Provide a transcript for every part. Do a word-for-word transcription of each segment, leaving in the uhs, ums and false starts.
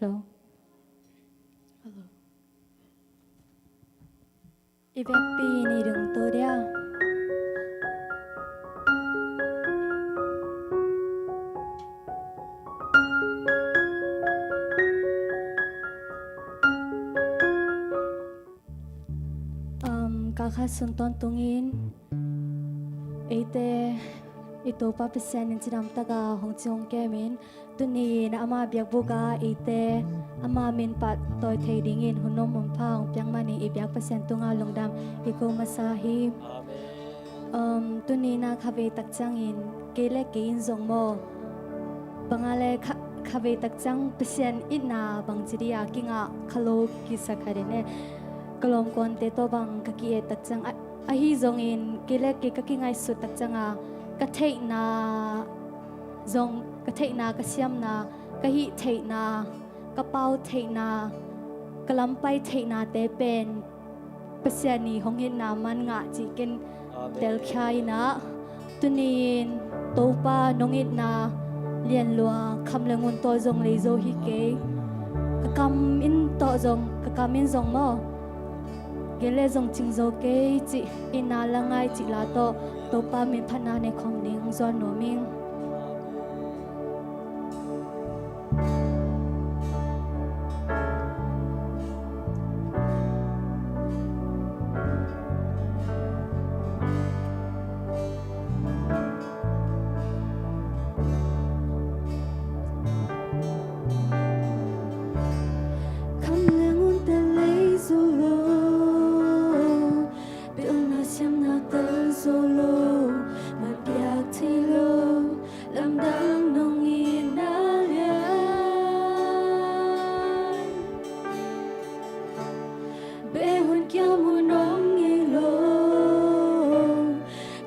Hello. Hello. I vekpi ni ding to dia. Um, ka kha sun tawntung in eite i Topa Pasian in cidam taka hong ci hong kem in, tuni in ama biakbuk ah eite ama min pahtawi thei dingin hun nuam hun pha hong piak manin i biak Pasian tungah lungdam i ko masa hi. Amen. Um, tuni na khavei tak ciangin kei le kei in zong maw, bang a le kha, khavei tak ciang Pasian itna bangci dia kingah kha lo kisa kha den e. Ka lawmkuante tawh bang ka ki-et tak ciang a, ahi zongin kei le kei ka kingaihsut tak cianga ka theihna zong, ka theihna, ka siamna, ka hih theihna, ka pau theihna, ka lampai theihnate pen Pasian i hong itna man ngah cih ken telkhia in ah, tuni in Topa nong itna lianlua kham le ngun tawh zong lei zo hi kei. Ka kam in tawh zong, ka kam in zong maw, gen le zong cing zo kei cih itna la ngai cih la tawh Topa min phatna nei khawm ding hong zuan nuam ing. Kham le ngunte lei zo lo, pilna siamna tel zo lo, man piak thei lo, lamdang nong itna lian. Beh hun kiam hun om ngei lo,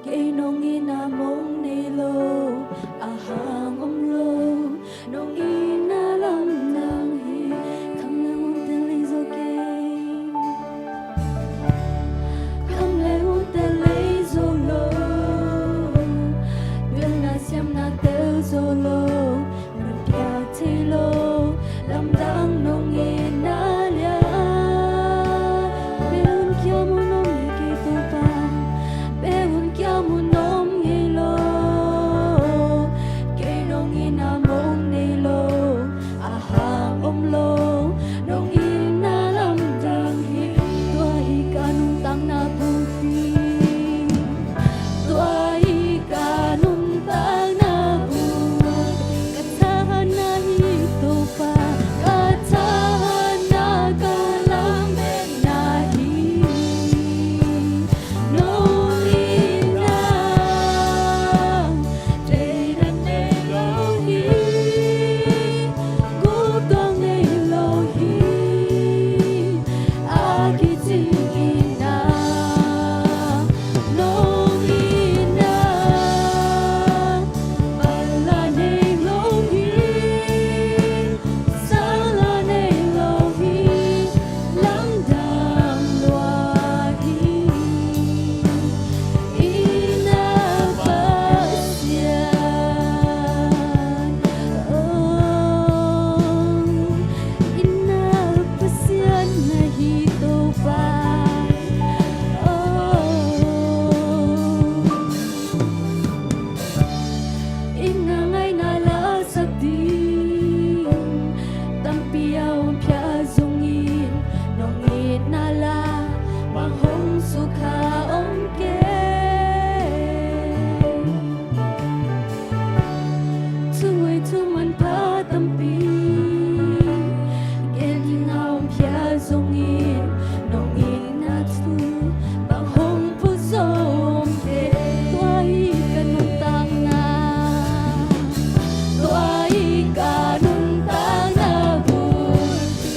kei nong itna mong nei lo, a hang om lo, nong itna lamdang hi. Kham le ngunte lei zo kei. Kham le ngunte lei zo lo, pilna siamna tel zo lo, man piak thei lo, lamdang nong itna lian. Beh hun kiam hun om ngei kei Topa, beh hun kiam hun om ngei lo, kei nong itna mong nei lo, a hang om lo, nong itna lamdang hi. Tua hi ka nuntakna bulpi, tua hi ka nuntakna bulpi. Ka thahatna hi Topa, ka thahatna, ka lametna hi. Nong itna teidan nei lo hi, guptuak nei lo hi. A kicing itna, nong itna, man la nei lo hi, sang la nei lo hi, lamdang lua hi. I na Pasian, oh, i na Pasian na hi Topa, oh. I na ngaihna la sak ding tampi a om phia zongin, nong itna la mang hong sukha om kei. Thu hoi thu manpha tampi gen ding a om phia zongin, nong itna thu bang hong phut zo om kei. Tua hi ka nuntakna, tua hi ka nuntakna bulpi.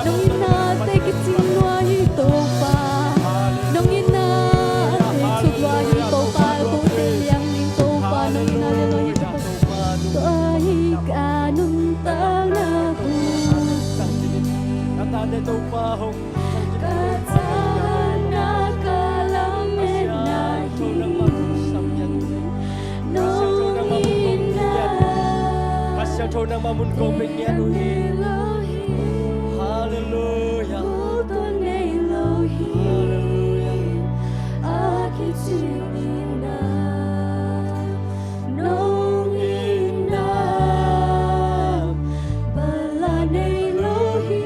Nong itna te kicing lua hi Topa. Nong itna te thuk lua hi Topa. Ko te liang ding Topa. Nong itna le lua hi Topa. Tua hi ka nuntakna hun. Ka thahatna ka lametna hi. Nong itna. Kha Siangtho nangmah mun kong pek ngiat uh hi. Halleluiah. Halleluiah. A kicing itna. Nong itna. Bala nei lo hi.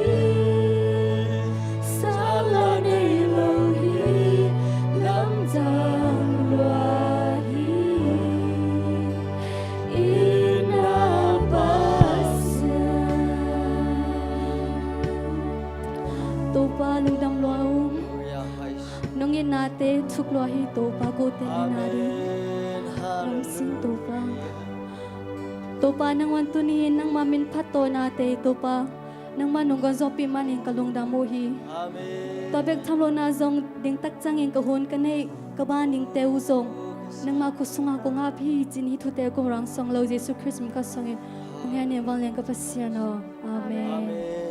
Sala nei lo hi. Lamdang lua hi. Itna Pasian. Topa lungdam lua ung. Nong itna te thuk lua hi Topa. Ko te itna ding. Amen. Halleluiah. Lamsing Topa. Topa nang wan tuni in nangma min phat tawh na te Topa. Nangma nong guan zawhpih manin ka lungdam uh hi. Amen. Tua bek tham lo na zong ding tak ciangin ka hun ka neih ka ban ding te uh zong nangma khut sunga kong ap hi ci-in hih thute kong rang suang lo Jesu Khrist min ka sangin kong ngen in vanglian ka Pasian aw. Amen. Amen.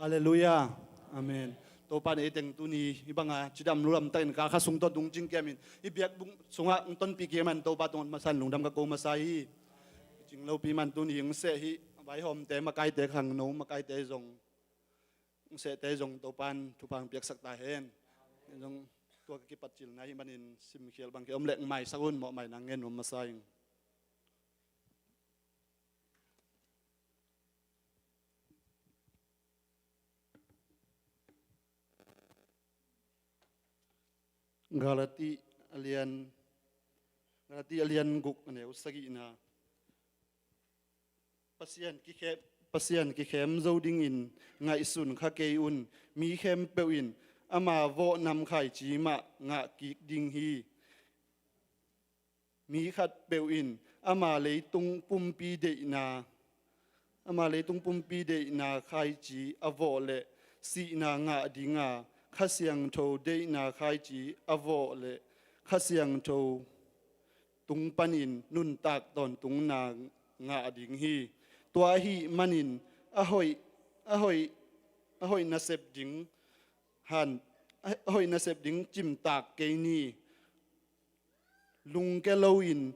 Halleluiah. Amen. Topa in ei teng tuni hih banga cidam lulam takin ka kha sung tawh dungcing kiamin hih biakbuk sungah hong tonpih kiamin Topa tungah masa in lungdam ka ko masa hi. Cing lopi man tuni hong seh hih vaihawmte makaite khangno makaite zong hong sehte zong Topa in thupha hong piaksak ta hen. Zong tua ka kipatcilna hih manin simkhial bang kei om leh hong maisak un mawh mai nang ngen nuam masa ing. Galati a lian, Galati a lian guk a neu sagihna. Pasian kikhem, Pasian kikhem zo dingin ngaihsun kha kei un. Mi khempeuh in ama vawh nam khaici mah ngah kik ding hi. Mi khatpeuh in ama leitung pumpi deihna, ama leitung pumpi deihna khaici a vawh leh sihna ngah dinga, Kha Siangtho deihna khaici a vawh leh Kha Siangtho tung panin nuntak tawntungna ngah ding hi. Tua ahih manin a hoih, a hoih, a hoih nasep ding han, a hoih nasep ding cimtak kei ni. Lungke loin,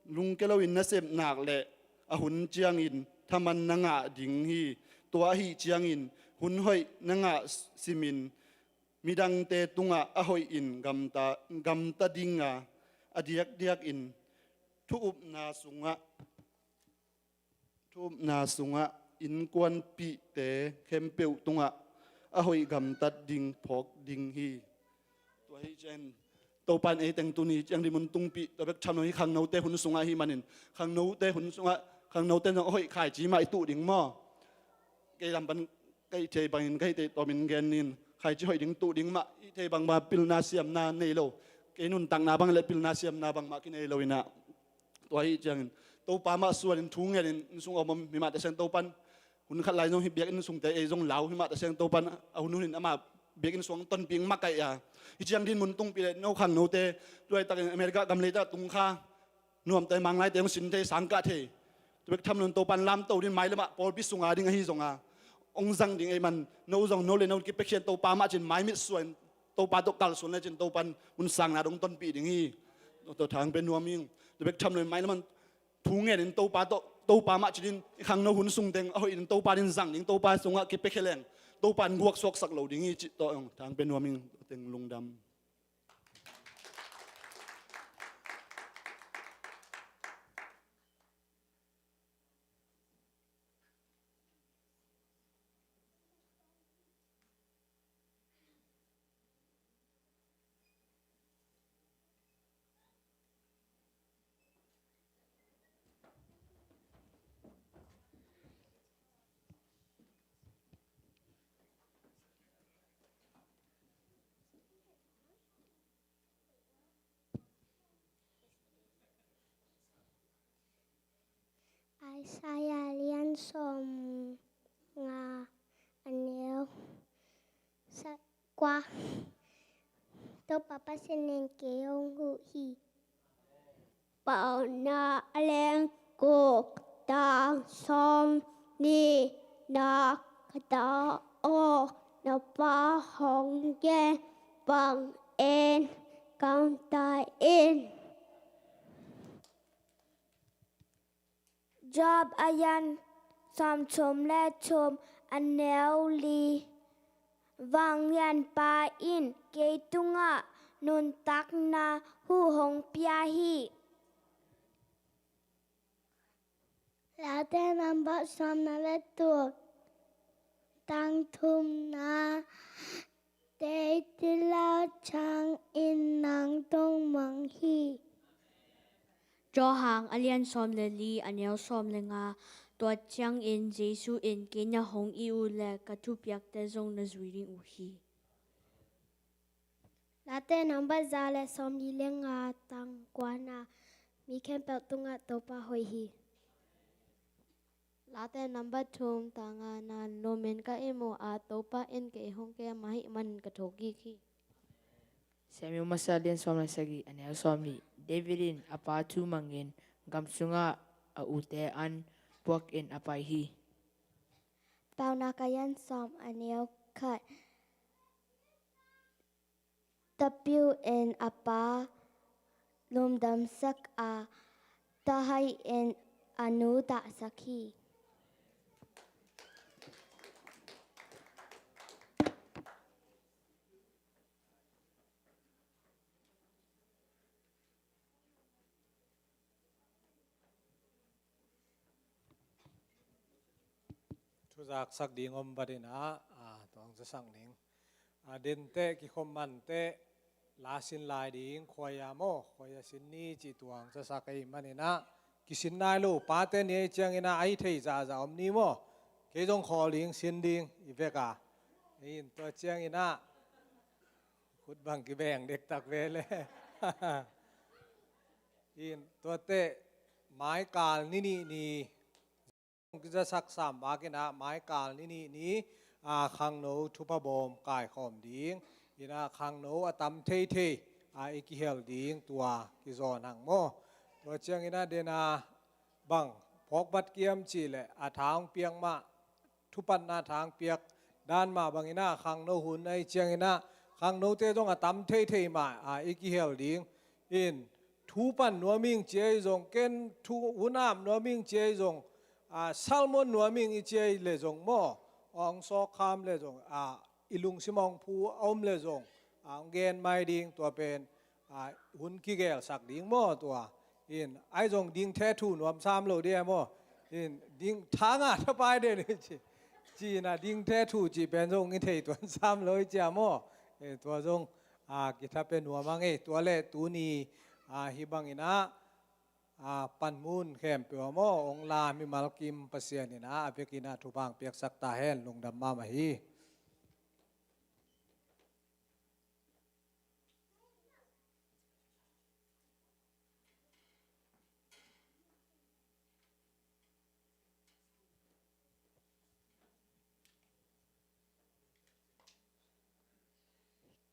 lungke loin nasep nak leh a hun ciangin thaman na ngah ding hi. Tua ahih ciangin hun hoih na ngah simin midangte tungah a hoihin gamta, gamta dinga, a diakdiakin thu-upna sungah thu-upna sungah innkuanpihte khempeuh tungah a hoih gamtat ding phawk ding hi. Tua hi ciangin Topa in ei teng tuni ciang ding mun tungpih tua bek tham lo hi. Khangnote hun sungah ahih manin khangnote hun sungah khangnote zong a hoih khaici mah i tuh ding maw? Kei lam pan ka hih thei bangin ka hih thei tawmin gen ning. Khaici hoih ding tuh ding mah, hih thei bangmah pilna siamna nei lo. Kei nuntakna bang leh pilna siamna bangmah kinei lo inah. Tua hi ciangin Topa mah suanin thu ngenin inn sung a om om himah tasiang Topan hun khat lai zong hih biakinn sungte ei zong lau himah tasiang Topan a hun hunin ama biakinn sung tonpih makaih a. Hih ciang din mun tungpih leh no khangnote tuaitakin America gam leitah tungkha nuamte manglaite hong sin thei sangkah thei. Tua bek tham loin Topan lamto din mai lamah pawlpi sunga ding ahi zonga hong zang ding ei man no zong no le no kipiakhiat Topa mah cin mai mit suain Topa tawh kalsuan lecin Topa in mun sangna dong tonpih ding hi. Tua thang pia nuam ing. Tua bek tham lo in mailam ah thu ngenin Topa tawh, Topa mah ci-in i khangno hun sung teng a hoih in Topa in zang ding, Topa sungah kipiakhia leng Topa in guaksuaksak lo ding hi cih tawh thang pia nuam ing. Tua teng lungdam. Isaiah lian sawmnga, a neu kua. Topa Pasian in kei hong huh hi. Paunak a lian guk, tang sawmnih, na ka ta aw, na pa hong gen bangin gamta in. Job a lian sawmthum le thum, a neu li. Vanglianpa in kei tungah nuntakna huh hong pia hi. Late nambat sawmna le tul, tang thumna. Tei tilau ciangin nang tung mang hi. Johan a lian sawm le li, a neu sawm le nga. Tua ciangin Jesu in, kei na hong it uh leh ka thupiakte zong na zui ding uh hi. Late nambat za le sawmli le nga, tang kuana. Mi khempeuh tungah Topa hoih hi. Late nambat thum, tang ngana. Nuamin ka im uh a, Topa in kei hong kem ahih manin ka thokik hi. Samuel masa lian sawm le sagih, a neu sawmli. David in a pa thu mangin gam sungah a ute an puakin a pai hi. Paunak a lian sawm, a neu khat. Tapiu in a pa lungdamsak a, tahai in a nu tahsak hi. Thuzaksak ding om batin ah, a, tuang zasak ning. A, denteh kikhom manteh, la sin lai ding, khuaia maw, khuaia sin ni ci tuang zasak ei manin ah, kisin nai lo, pate ni ei ciangin ah, ai thei zaza om ni maw. Kei zong khawl ding, sin ding, i vek a. In tua ciangin ah, khut bang kibeng dektak ve le. In tuate, maikal ni nih ni, zasak sam bakin ah, maikal ni nih ni, a, khangno thupha bawm kaikhawm ding, in ah khangno a tam theithei, a, i kihel ding tua kizawn hang maw. Tua ciangin ah dena bang phawkbat kiam cih leh a tha hong piak mah, thupatna tha hong piak dan mah bangin ah khangno hun ahi ciangin ah khangnote zong a tam theithei mah, a, i kihel ding. In thu pan nuam ing ci ei zong, ken thu hun ap nuam ing ci ei zong, a, salmon nuam ing i ci ei le zong maw, ong sawk kham le zong, a, i lungsim ong phu a om le zong, a, ong gen mai ding tua pen, a, hun kigelsak ding maw tua. In ai zong ding the thu nuam sam lo dia maw. In ding thanga thapai den ci, ci in ah ding the thu ci pen zong i thei tuan sam lo i cia maw. E, tua zong, a, kithape nuam ang e, tua le tuni, a, hi bangin ah, a, panmun khempeuh ah maw, ong la mimal kim Pasian in ah, a vekin ah thupha piaksak ta hen, lungdam mahmah hi.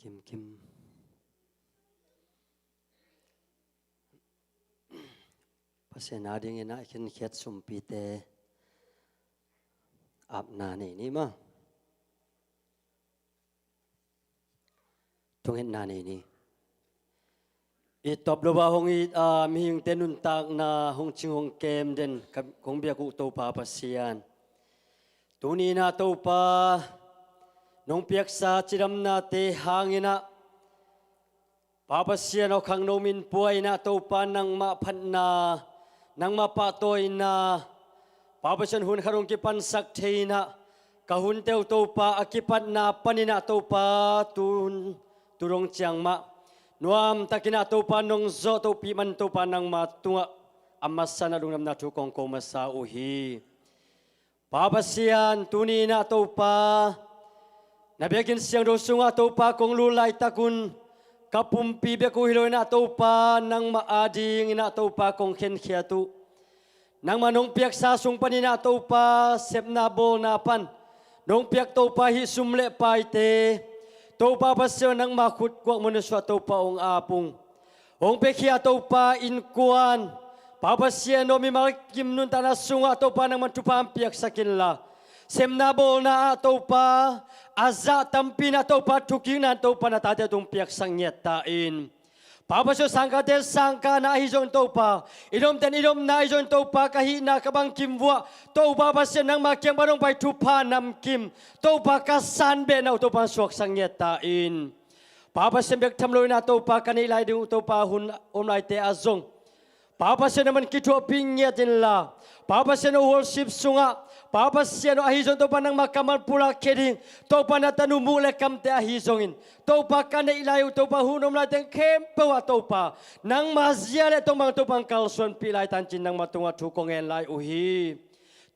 Kim, kim. Pasian adingin ah khinkhiat sumpite apna nei ni maw. Hong etna nei ni. I tawp lo a hong it a mihingte nuntakna hong cing hong kem den ka, kong biak uh Topa Pasian, tuni-in ah Topa, nong piaksa cidamnate hangin ah Pa Pasian aw, khangno min pua-in ah Topa, nangmah phatna, nangmah pahtawina, Pa Pasian, hun khat hong kipansak thei-in ah ka hunte uh Topa, a kipatna panin ah Topa, tu hun, tu dong ciang mah nuamtakin ah Topa nong zawhtohpih man Topa, nangma tungah a masa-in ah lungdamna thu kong ko masa uh hi. Pa Pasian, tuni-in ah Topa, na biakinn siangtho sungah Topa kong lut laitak un ka pumpi bek uh hi lo-in ah Topa, nangmah adingin ah Topa kong khenkhiat uh. Nangmah nong piaksa sung panin ah Topa, sepna bawlna pan nong piak Topa, hih sum le paite Topa Pasian, nangmah khut kuak mun ah suah Topa, hong ap ung. Hong piakhia Topa, innkuan, Pa Pasian aw, mimal kim nuntakna sungah Topa, nangman thupha hong piaksak inla, sepna bawlna ah Topa, a zah tampi-in ah Topa, thukikna-in Topa, na tate tung piaksak ngiat ta in. Pa Pasian, sangkahte sangkahna ahi zongin Topa, i domten i domna ahi zongin Topa, ka hihna ka bangkim vuah Topa Pasian, nangma kiang pan hong pai thupha namkim Topa, ka sanbehna uh Topa, suaksak ngiat ta in. Pa Pasian, bek tham lo-in ah Topa, ka neih lai ding uh Topa, hun om laite ah zong Pa Pasian, nangman kithuahpih ngiat inla, Pa Pasian aw, worship sungah, Pa Pasian aw, ahi zong Topa, nangma kammal pulak khia ding Topa, na tanu muh le kamte ahi zongin Topa, ka neih lai uh Topa, hun om lai teng khempeuh ah Topa, nangma zia le tongbang Topa hong kalsuanpih lai ta in ci-in nangma tungah thu kong ngen lai uh hi.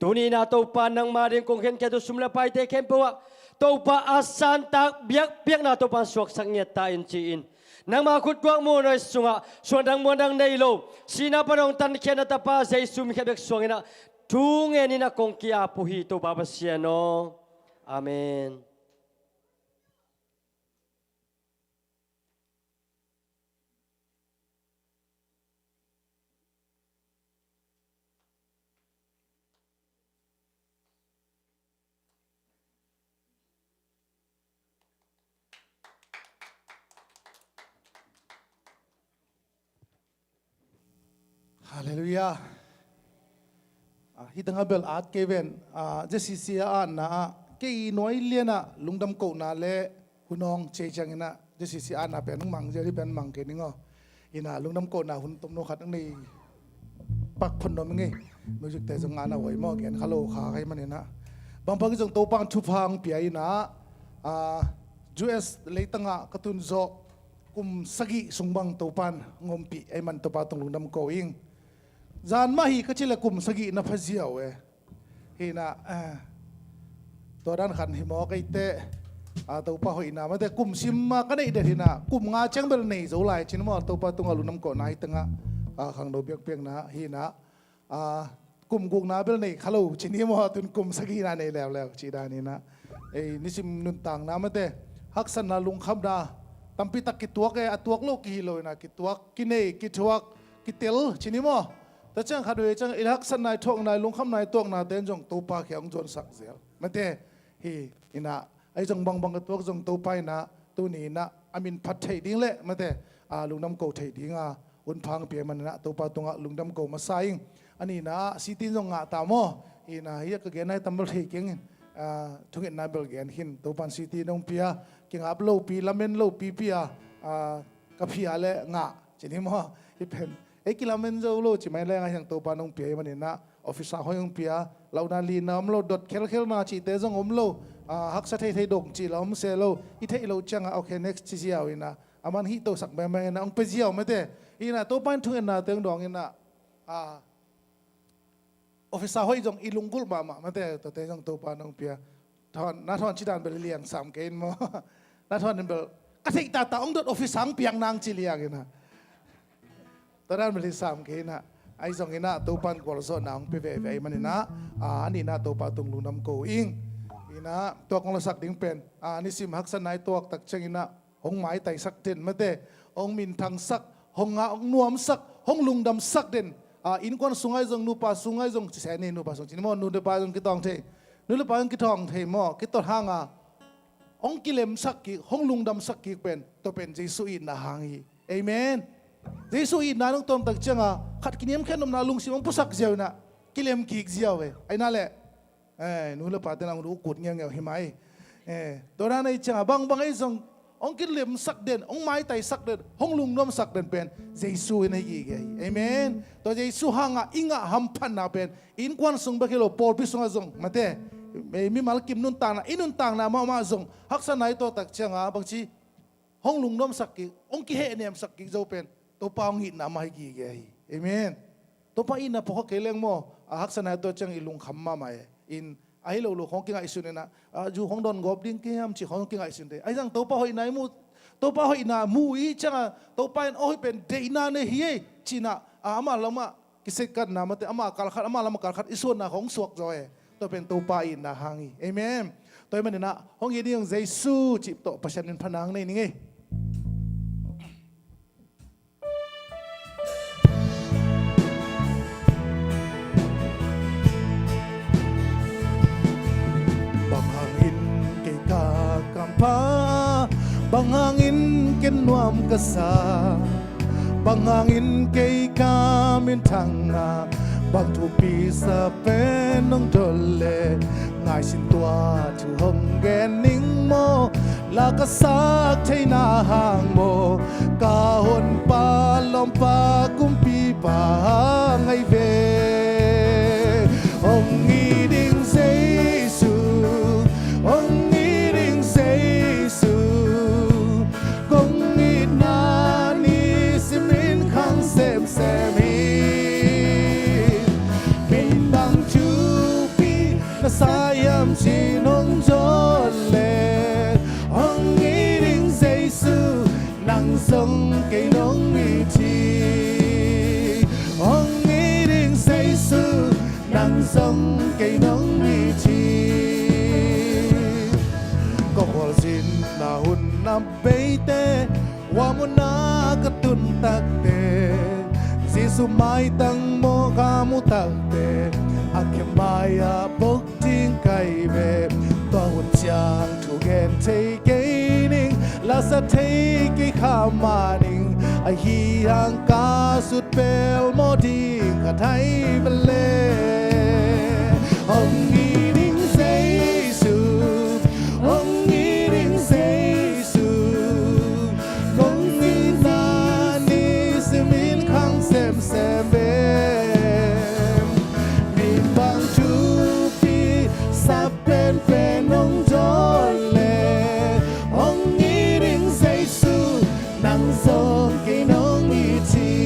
Tuni-in ah Topa, nangma ding kong khenkhiat uh sum le paite khempeuh ah Topa, a santak biakpiakna Topa, suaksak ngiat ta in ci-in, nangma khut kuak mun ah sungah suandang muandang nei lo, sihna pan hong tankhiat na Tapa Jesu min khia bek suangin ah thu ngenin ah kong ki-ap uh hi, Topa Pasian aw. Amen. Halleluiah. Ah, hih tengah bel at kei ven. Ah, J C C a atna ah kei nuai lianah lungdam kohna le hun hong ciai ciangin ah J C C a atna pen hong mang zia, hih pen mang kei ning aw. Inah lungdam kohna hun tomno khat hong nei pak phot nuam ing ei. Music te zong ngahna huai maw, gen kha lo kha kha ahih manin ah. Bang bang hi zong Topa in thupha hong pia inah, ah, U S leitangah ka tun zawh kum sagih sung bang Topa in hong ompih ahih man Topa tung lungdam ko ing. Zan mah hi ka cih leh kum sagih na pha ziau e. Hi inah, eh, tua dan khat hi maw, kei teh, ah, Topa hoihna mate kum sim mah ka neih det hi inah, kum nga ciang bel nei zo lai ci ni maw, Topa tungah lungdam kohna hih tengah, ah, khangno biakpiakna hi inah, ah, kum gukna bel nei kha lo ci ni maw, tun kum sagihna nei leuleu cih dan hi inah. Ei, nisim nuntakna mate, haksatna lungkhamna tampi tak kituak e, a tuak lo kihi lo inah, kituak, kinei, kithuak, kitel ci ni maw. Tua ciang khat vei ciang i haksatna i thuakna i lungkhamna i tuaknate in zong Topa kiang hong zuansak zel mate. Hi inah, ahi zong bangbang ka tuak zong Topa inah tuni inah a min phat theih ding le mate, a, lungdam ko theih dinga hun pha hong pia ahih man inah Topa tungah lungdam ko masa ing. A nihna ah city in zong ngah ta maw. Hi inah, hi a ka genna hi tam bel thei keng in, a, thungetna bel gen khin. Topa in city in hong pia, kingap lopi, lamen lopi pi a, a, ka phia le ngah ci ni maw. Hih pen ei kilamen zo lo ci mai leng a, hiang Topa in hong pia ahih man inah, officer hoih hong pia, launa lina om lo, dot khelkhelna cihte zong om lo, a, haksa theithei dong cih la om se lo, i theih loh ciangah, okay, next ci ziau inah, a man hih tosak mengmeng inah hong pia ziau mate. Inah Topa in thungetnate hong dawng inah, a, officer hoih zong i lunggulh mahmah mate, tuate zong Topa in hong pia. Thawn, na Thawn ci dan bel i liang sam kei in maw. Na Thawn in bel ka theih tata hong dot officer hong piak nang ci liang inah. Tua dan bel hi sam kei inah. Ahi zong inah Topa in gualzawhna hong pia veve ahih man inah, a, a nihna Topa tung lungdam ko ing. Inah tua kong lasak ding pen, a, nisim haksatna i tuak tak ciang inah hong maitaisak den mate, hong minthangsak, hong ngah, hong nuamsak, hong lungdamsak den. A, innkuan sung ah zong, nupa sung ah zong, ci se ni, nupa sung ci ni maw, nu le pa zong kitawng thei, nu le pa zong kitawng thei maw, kitot hanga hong kilemsak kik, hong lungdamsak kik pen, tua pen Jesu itna hang hi. Amen. Jesu itna nong tawm tak cianga khat kiniamkhiat nopna lungsim hong pusak ziau inah kilem kik ziau e. Aina le, eh, nu le pate nang lu kut ngeungeu hi mai. Eh, tua dan ahi cianga bangbang ahi zong hong kilemsak den, hong maitaisak den, hong lungnuamsak den pen Jesu in ahi gige hi. Amen. Tua Jesu hanga i ngah hamphatna pen innkuan sung bek hi lo, pawlpi sungah zong mate, eh, mimal kim nuntakna, i nuntakna mahmah zong haksatna i tuah tak cianga bangci hong lungnuamsak kik, hong kihehnemsak kik zo pen Topa hong itna mah hi gige hi. Amen. Topa itna phawk kei leng maw, a haksatna i tuah ciang i lungkham mahmah e. In ahi lo lo hong kingaihsun inah, a, zu hong dawn gawp ding kiam cih hong kingaihsun te. Ahi zong Topa hoihna i mu, Topa hoihna mu i cianga Topa in aw hih pen deihna nei hi e cinah, a, amah lamah kisekkatna mate, amah kalkhat, amah lamah kalkhat i suanna hong suak zaw e. Tua pen Topa itna hang hi. Amen. Tua hi maninah hong it ding Jesu cih tawh Pasian min phanang nei ning e. Bang hangin kei ka kampha, bang hangin ken nuam ka sa, bang hangin kei ka minthang a, bang thupi sa pen nong dol le, ngai sin tua thu hong gen ning maw, la ka sak theihna hang maw, ka honpa lawmpa kumpipa hang ahi ve. Hong it ing Jesu, hong it ing Jesu, kong itna nisim in khang semsem hi. Min bang thupi na sa hiam ci-in hong dot leh, hong it ing Jesu, nang zong kei nong it hi. Hong it ing Jesu, nang zong kei nong it hi. Ka khualzinna hun a beite, hua munah ka tun takte, Jesu maitang maw ka mu takte, a khe mai-ah bok ding ka hi ve. Tua hun ciang thugen thei kei ning, la sa thei kei kha mah ning, ahi hang ka sut pelmawh ding khat hi ve le. Hong it ing Jesu, hong it ing Jesu, kong itna nisim in khang semsem ve. Min bang thupi sa penpen hong dot leh, hong it ing Jesu, nang zong kei nong it hi.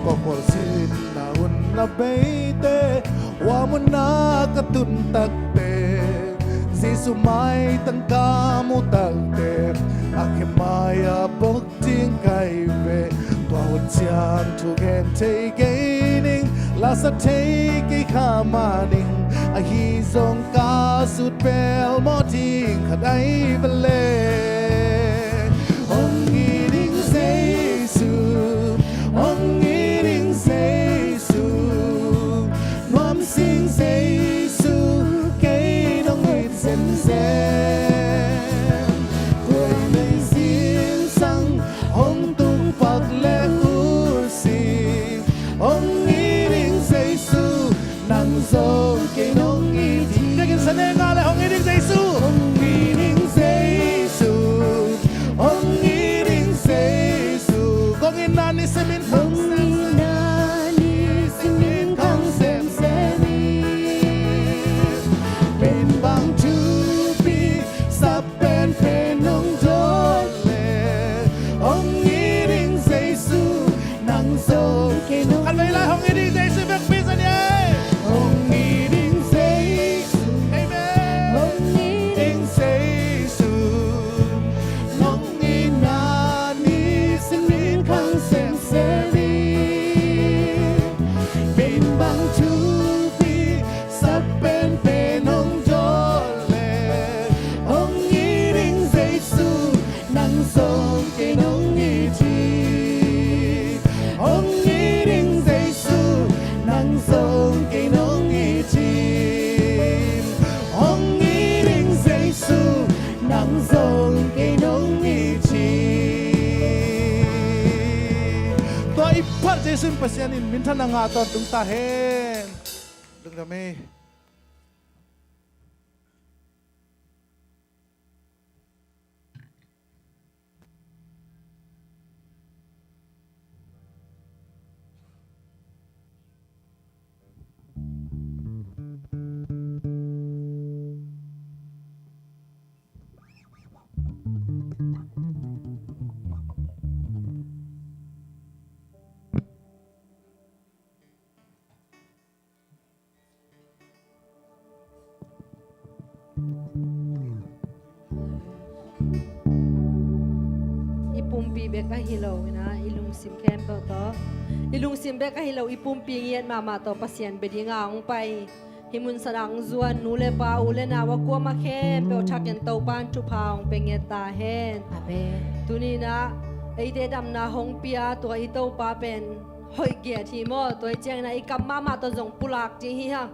Ka khualzinna hun a beite, hua munah ka tun takte, Jesu maitang ka mu takte, a khe mai-ah bok ding ka hi ve. Tua hun ciang thugen thei kei ning, la sa thei kei kha mah ning, ahi zong ka sut pelmawh ding khat hi ve le. Hong it ing Jesu, hong it ing Jesu, nuam sing Jesu, kei nong it zenzen. Khuai nei zingsang hong tung pak le husi, hong it ing Jesu, nang zong kei nong it hi. Biakinn sa ne ngah le, hong it ing Jesu. Hong it ing Jesu, hong it ing Jesu, kong itna nisim in khang semsem hi. Min bang thupi sa penpen hong dot leh, hong it ing Jesu, nang zong kei nong. Khatvei lai, hong it ing Jesu, biakpi sa ni ei. Hong it ing Jesu. Amen. Hong it Jesu in Pasian in minthanna ngah tawntung ta hen. Lungdam ei. I pumpi bek ahi lo in ah, i lungsim khempeuh tawh, i lungsim bek ahi lo, i pumpi ngiat mahmah tawh Pasian bia dingin ah hong pai. Hih mun sanah hong zuan nu le pa, u le nau, a kuamah khempeuh thakin Topa in thupha hong pia ngiat ta hen. Amen. Tuni in ah eite damna hong pia tua i Topa pen hoih giat hi maw. Tua hi ciangin ah i kam mahmah tawh zong pulak ding hi hang.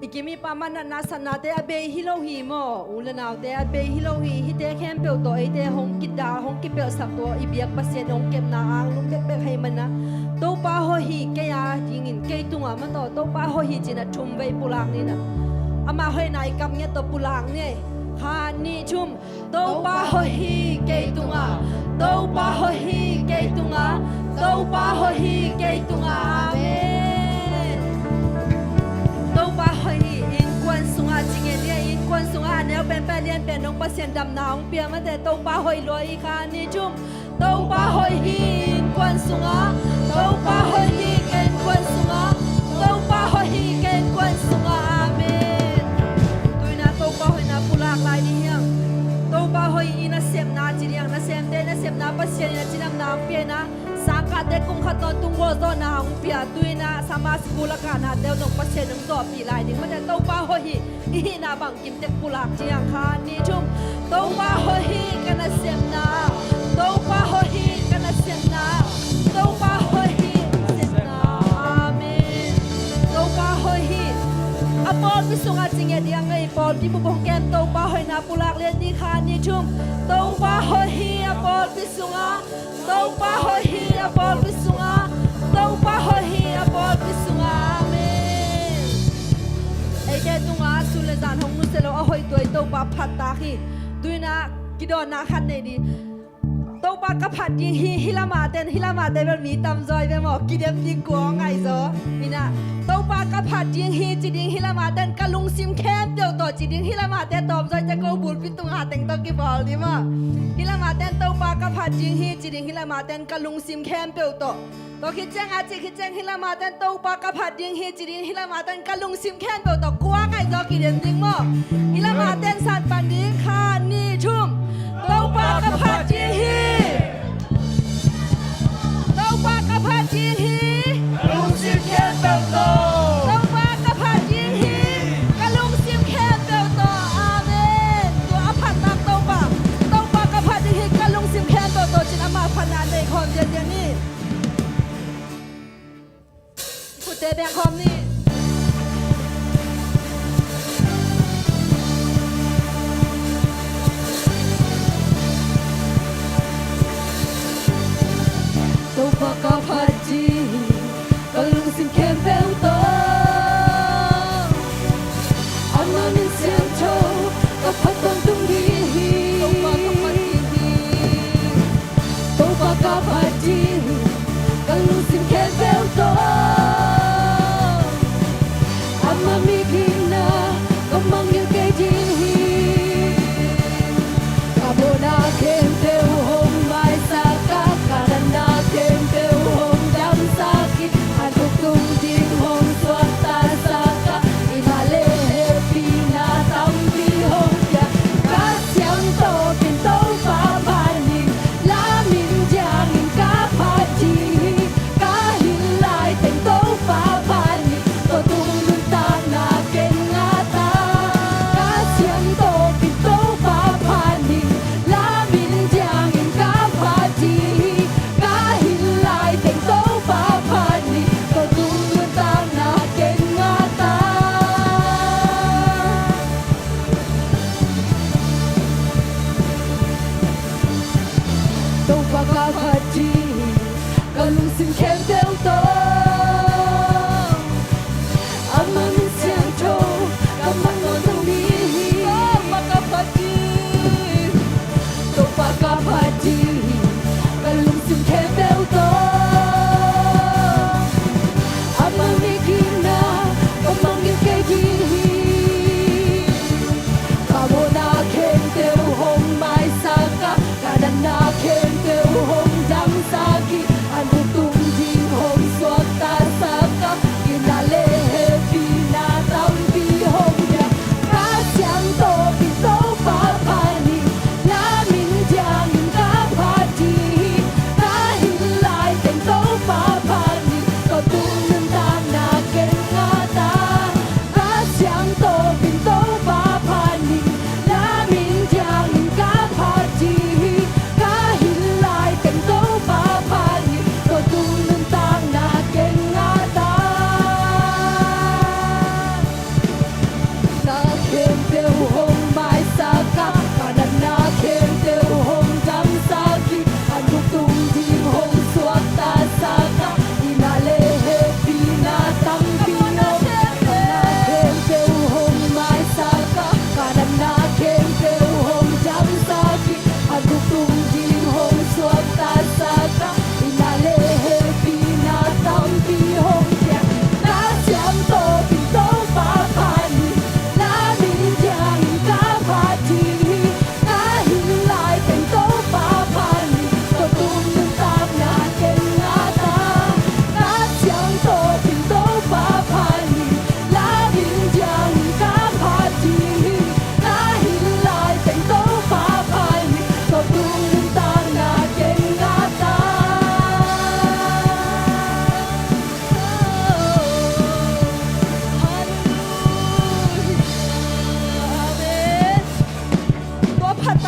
I kim i pam a natna satnate a bei hi lo hi maw. U le naute a bei hi lo hi. Hihte khempeuh tawh eite hong kidal, hong kipelhsak tua i biak Pasian hong kepna anglum bekbek hi manin ah, Topa hoih hi kei a dingin, kei tungah maw, Topa hoih hi ci-in ah thum vei pulak ni in ah, ama hoihna i kam ngiat tawh pulak ni. Khat, nih, thum. Topa hoih hi kei tungah, Topa hoih hi kei tungah, Topa hoih hi kei tungah. Amen. Topa hoih hi. Innkuan sungah ci ngiat ni. Innkuan sungah a neu pen pen, a lian pen dong Pasian damna hong pia mate, Topa hoih lua hi. Khat, nih, thum. Topa hoih hi innkuan sungah, Topa hoih hi ka innkuan sungah, Topa hoih hi ka innkuan sungah. Amen. Tu-in ah Topa hoihna pulak lai ding hi hang. Topa hoih hi. Nasepna ci ding hang, nasemte nasepna Pasian in a cidamna hong pia in ah, sangkahte kum khat tawntung gualzawhna hong pia. Tu-in ah Sunday school a kahnate uh zong Pasian hong zawhpih lai ding mate, Topa hoih hi. I hihna bangkim tek pulak ciang, khat, nih, thum. Topa hoih hi ka nasepna, Topa hoih hi ka nasepna, Topa hoih hi ka nasepna. Amen. Topa hoih hi. A pawlpi sungah ci ngiat ding a, i pawlpi bup hong kem, Topa hoihna pulak lian ni. Khat, nih, thum. Topa hoih hi a pawlpi sungah, Topa hoih hi a pawlpi sungah, Topa hoih hi a pawlpi sungah. Amen. Eite tungah sun le zan hong nusia lo a hoih tua i Topa phattak hi. Tu-in ah kidawnna khat nei ding. Topa ka phat ding hi, hih lamah ten, hih lamah ten bel mi tamzaw hi ve maw, kidem ding kua ngaihzaw. In ah, Topa ka phat ding hi ci ding hih lamah ten ka lungsim khempeuh tawh ci ding, hih lamah ten tawmzaw hi teh ko bulpi tungah teng tawh kibawl ding maw. Hih lamah ten Topa ka phat ding hi ci ding, hih lamah ten ka lungsim khempeuh tawh. Tua khit ciang a ci khit ciang hih lamah ten Topa ka phat ding hi ci ding, hih lamah ten ka lungsim khempeuh tawh kua ngaihzaw kidem ding maw. Hih lamah ten san pan ding, khat, nih, thum. Topa ka phat ding hi. Topa ka phat ding hi. Lungsim khempeuh tawh. Topa ka phat ding hi. Ka lungsim khempeuh tawh. Amen. Tua a phattak Topa, Topa ka phat ding hi ka lungsim khempeuh tawh ci-in amah phatna nei khawm ziahziah ni. Khutte beng khawm ni. Topa ka phat ding hi, ka lungsim khempeuh tawh. Ama min siangtho ka phat tawntung ding hi. Topa ka phat ding hi. Topa ka phat ding hi, ka lungsim khempeuh tawh. Ama mit gimna ka mangngilh kei ding hi. Ka mawhna khempeuh hong maisak a, ka natna khempeuh hong damsak hi. An uk tung ding hong suaktasak a, i ngah le hehpihna tampi hong pia. Kha Siangtho pen Topa phat ni, la min ciangin ka phat ding hi. Ka hih lai teng Topa phat ni, tua tung nuntakna ken ngah ta. Kha Siangtho pen Topa phat ni, la min ciangin ka phat ding hi. Ka hih lai teng Topa phat ni, tua tung nuntakna ken ngah ta. Topa ka phat ding hi, ka lungsim khempeuh tawh.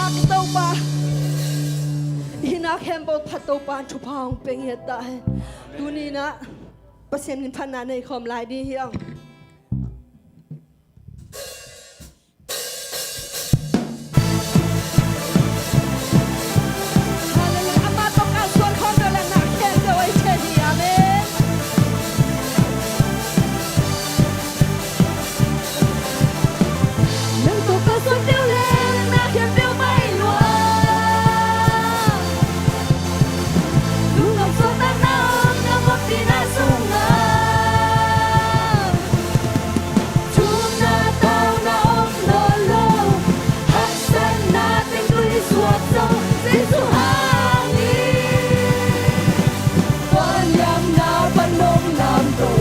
Topa, i na khempeuh phat Topa in thupha hong pia ngiat ta hen. Tuni in ah Pasian min phatna nei khawm lai ding hi hang. Hallelujah. Amah tawh kalsuan khawm deuh leh na khempeuh a i thei hi. Amen. Nang tawh kalsuan deuh leh na khempeuh mah i lua. Lungnop suahtakna om nang ompihna sungah. Thumna tauna om nawn lo, haksatna teng tui suak zo, Jesu hangin. Gualliamna pan nong lamto,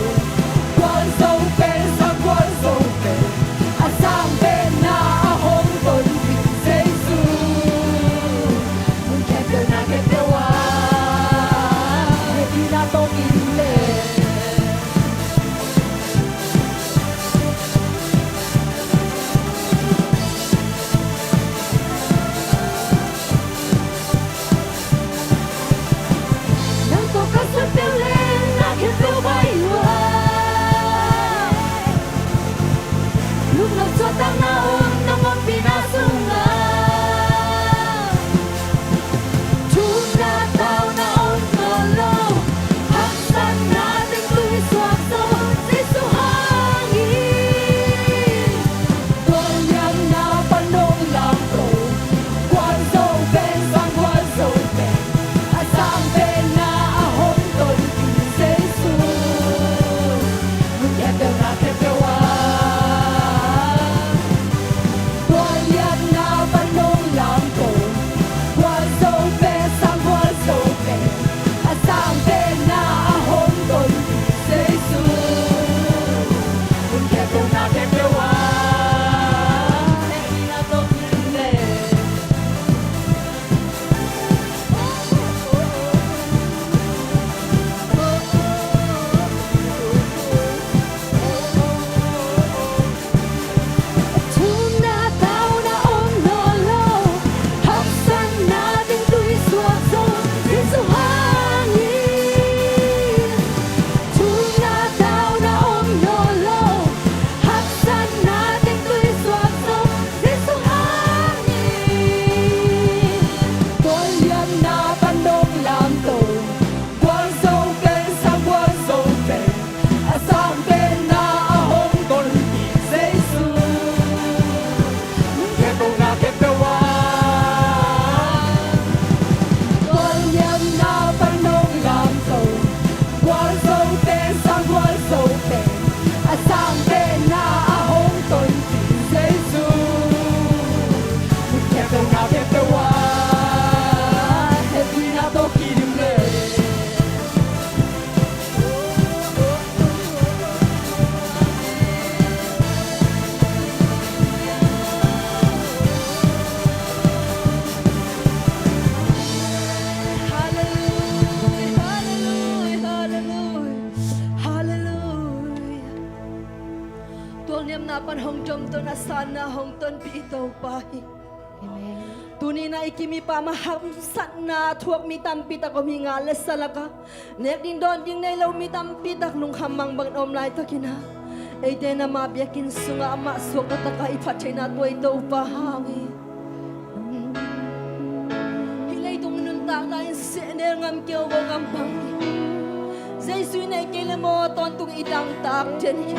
gualzo pen sang gualzo pen, a sang penna a hong tonpih Jesu. Mun khempeuh na khempeuh ah hehpihna tawh kidim leh. Nang tawh kalsuan peuh leh na khempeuh vai lua. Lungnop suahtakna om nang ompihna sungah. Thumna tauna om nawn lo, haksatna teng tui suak zo, Jesu hangin. Gualliamna pan nong lamto, gualzo pen sang gualzo pen, a sang penna a hong tonpih Jesu. Mun khempeuh na khempeuh ah gualliamna pan nong lamto, gualzo pen sang gualzo pen, a sang penna a hong tonpih Jesu. Mun khempeuh na khempeuh ah hehpihna tawh kidim leh. Thumna tauna om nawn lo, haksatna teng tui suak zo, Jesu hangin. Thumna tauna om nawn lo, haksatna teng tui suak zo, Jesu hangin. Gualliamna pan nong lamto, gualzo pen sang gualzo pen, a sang penna a hong tonpih Jesu. Mun khempeuh na khempeuh ah gualliamna pan nong lamto, gualzo pen sang gualzo pen, a sang penna a hong tonpih Jesu. Mun khempeuh na khempeuh ah hehpihna tawh kidim leh. Hallelujah, hallelujah, hallelujah, hallelujah. Tualniamna pan hong domton a sanna hong tonpih i Topa hi. Amen. Tuni-in ah i kim i pam ah hamsatna thuak mi tampi tak om hi, nga le sa lakah. Nek ding dawn ding nei lo mi tampi tak lungkham mangbang in om laitakin ah, eite in amah biakinn sungah amah suakta takah i phat theihna tua i Topa hang hi. Hih leitung nuntakna in sehnel ngam kei uh, ngam pang hi. Jesu i neih kei leh maw tawntung i dangtak den hi.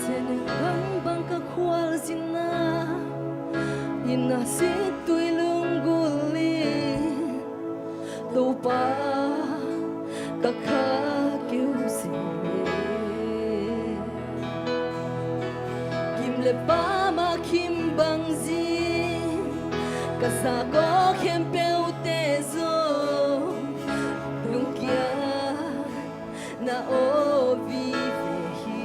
Sehnel bangbang ka khualzinna, i nasep tui lunggulh in Topa ka khak kei uh sih. Kim le pam ah kim bang zing, ka sakawk khempeuhte zong lungkia na aw vive hi.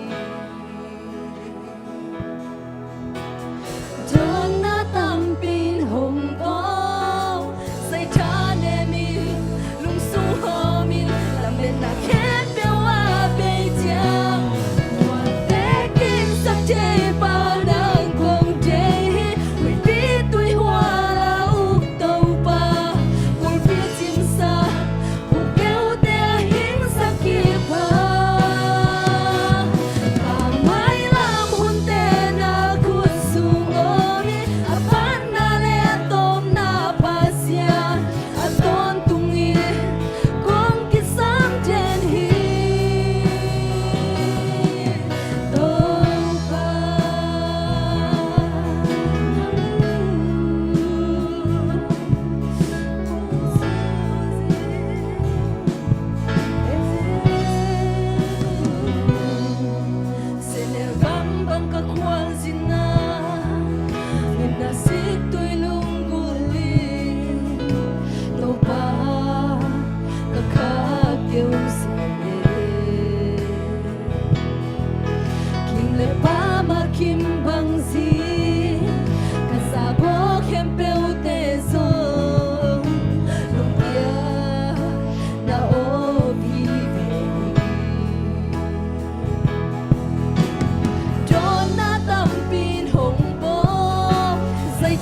Dawnna tampi in hong pau, saithanem in, lungsung hawm in, lametna khempeuh ah bei ciang, muantekin sak thei pa nang kong de.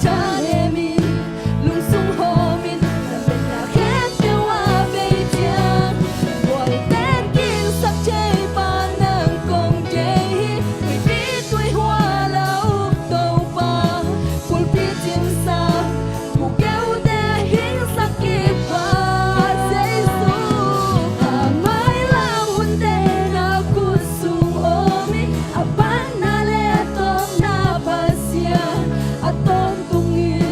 Ka lemin lungsung hawmin na mena khempeuh a bei ciang, buaite kingsak thei pa nang kong kei hi. Tuipi tuihual a uk Topa, kulpi cimsa, thukeuhte hingsak kip pa Jesu. A mailam hunte na khut sung om hi. A panna le a tawpna Pasian, a tawntung hi.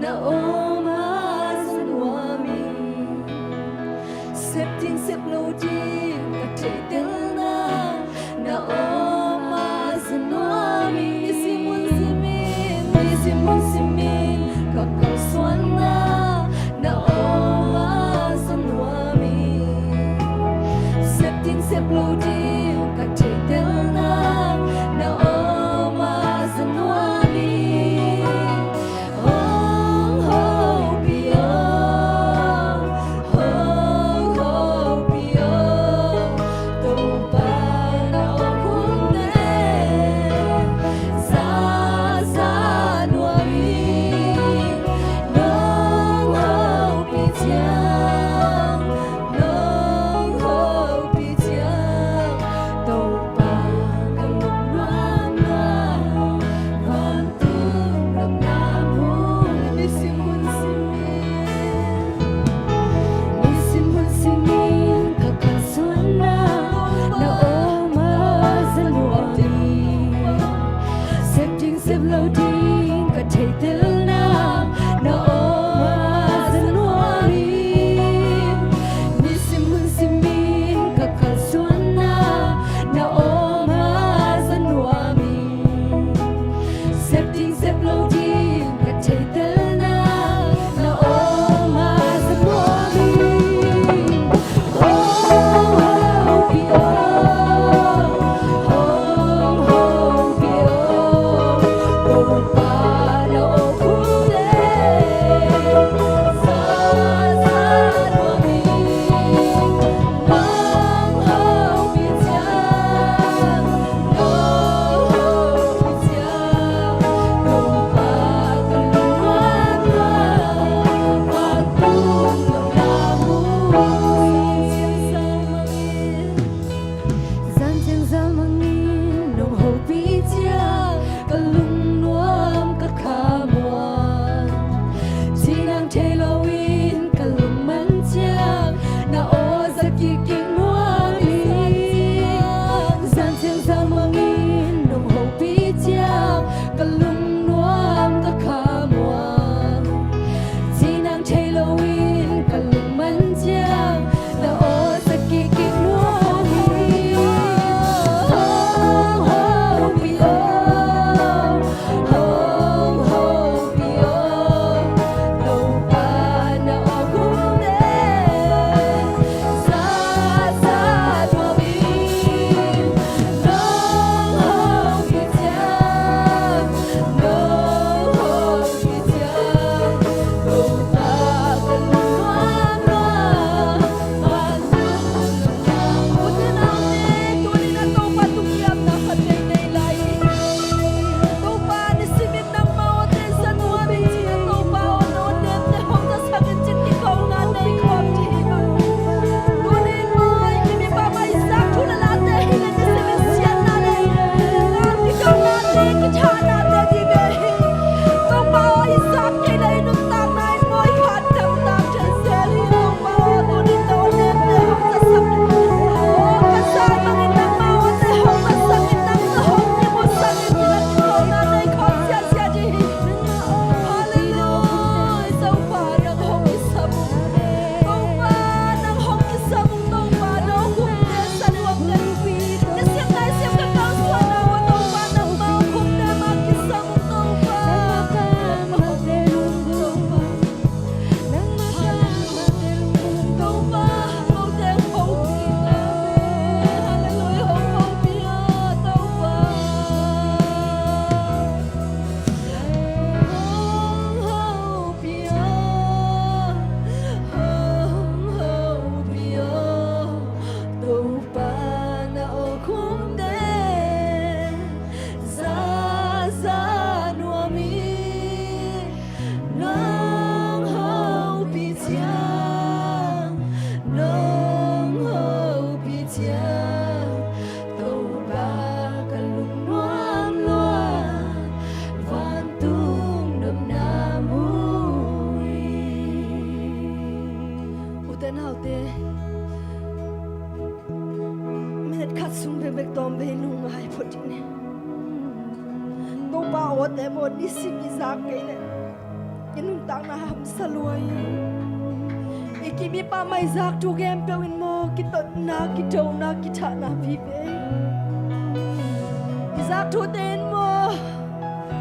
Na om a za nuam ing. Sep ding sep lo ding ka theihtelna, na om a za nuam ing. Nisim hun simin, nisim hun simin ka kalsuanna, na om a za nuam ing. Sep ding sep lo ding ka theihtelna, na om a za nuam ing. Hong hopih aw, hong hopih aw, Topa na om hun teh, za za nuam ing. Nong hopih ciang, nong hopih ciang, Topa ka lungnuam nuam, vantung lamdang hun. Nisim hun simin, nisim hun simin ka kalsuanna, na om a za nuam ing. Sep ding sep lo ding ka theihtelna, na om a za nuam ing. Nisim hun simin ka kalsuanna, na om a za nuam ing. Sep ding sep lo ding ka theihtelna, na om a za nuam ing. Hong hopih aw, hong hopih aw, Topa na om hun teh, za za nuam ing. Nong hopih ciang, nong hopih ciang, Topa ka lungnuam nuam, vantung lamdang hun. Zan ciang zalmang in nong hopih ciang, ka lungnuam ka khamuang. Cinang thei loin ka lungman ciang, na aw za kik kik nuam ing. Zan ciang zalmang in nong hopih ciang, ka lungnuam ka khamuang. Cinang thei loin ka lungman ciang, na aw za kik kik nuam ing. Hong hopih aw, hong hopih aw, Topa na om hun teh, za za nuam ing. Nong hopih ciang, nong hopih ciang, Topa ka lungnuam nuam, vantung lamdang hun. U te nau te, tuni-in ah Topa tungah kiamna khat nei nei lai. Topa, nisimin nangmah aw te za nuam ing ci-in, Topa aw, na aw demte hong zasak in ci-in kikawlna nei khawm ding. Tuni-in maw, i mipa mah i zak thu le late hi leh nisimin siatna nei, kikawlna nei, kithahnate ding hi. Topa aw, i zak kei leh i nuntakna in maw i phat tamtak thei zel hi. Topa aw, tuni-in na aw demte hong zasak in. Aw, ka zak bangin nangmah aw te hong zasak in, nang na hong kimusak in, ci-in kikawlna nei khawm siasia ding hi. Halleluiah. Topa nang hong kisam ung. Topa nang hong kisam ung. Topa nang hong kumte sa nuam le. Ka siam nai siam ka kalsuanna uh Topa nangmah hong kumte mah kisam ung Topa. Topa. Halleluiah. Topa, kote hong hopih. Halleluiah, hong hopih a Topa. Hong hopih a, hong hopih a, Topa na aw kumte, za za nuam ing. Nong hopih ciang, nong hopih ciang, Topa ka lungnuam lua, vantung nopna mu hi. U te nau te, minute khat sung bekbek tawm vei lungngai phot dih ni. Topa aw te maw nisim i zak kei leh i nuntakna hamsa lua hi. I kim i pam ah i zak thu khempeuh in maw, kitotna, kithona, kithahna vive. I zak thute in maw,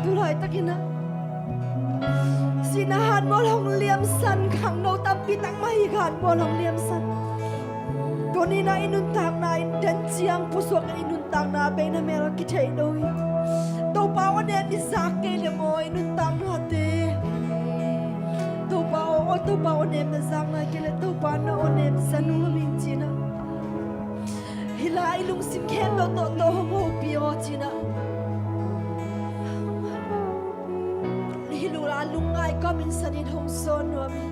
tu laitakin ah sihna hanmual hong liamsan, khangno tampi tak mah hih hanmual hong liamsan. Tuni-in ah i nuntakna in den ciang pusuak, i nuntakna beina mel kithei lo hi. Topa aw nem i zak kei leh maw, i nuntaknate, Topa aw, Topa aw nem na zak nai kei leh, Topa na aw nem za nuam ing ci-in ah, hih lai i lungsim khempeuh tawh, tawh hong hopih aw ci-in ah, hih lungla lungngai kawmin sanin hong zawn nuam hi.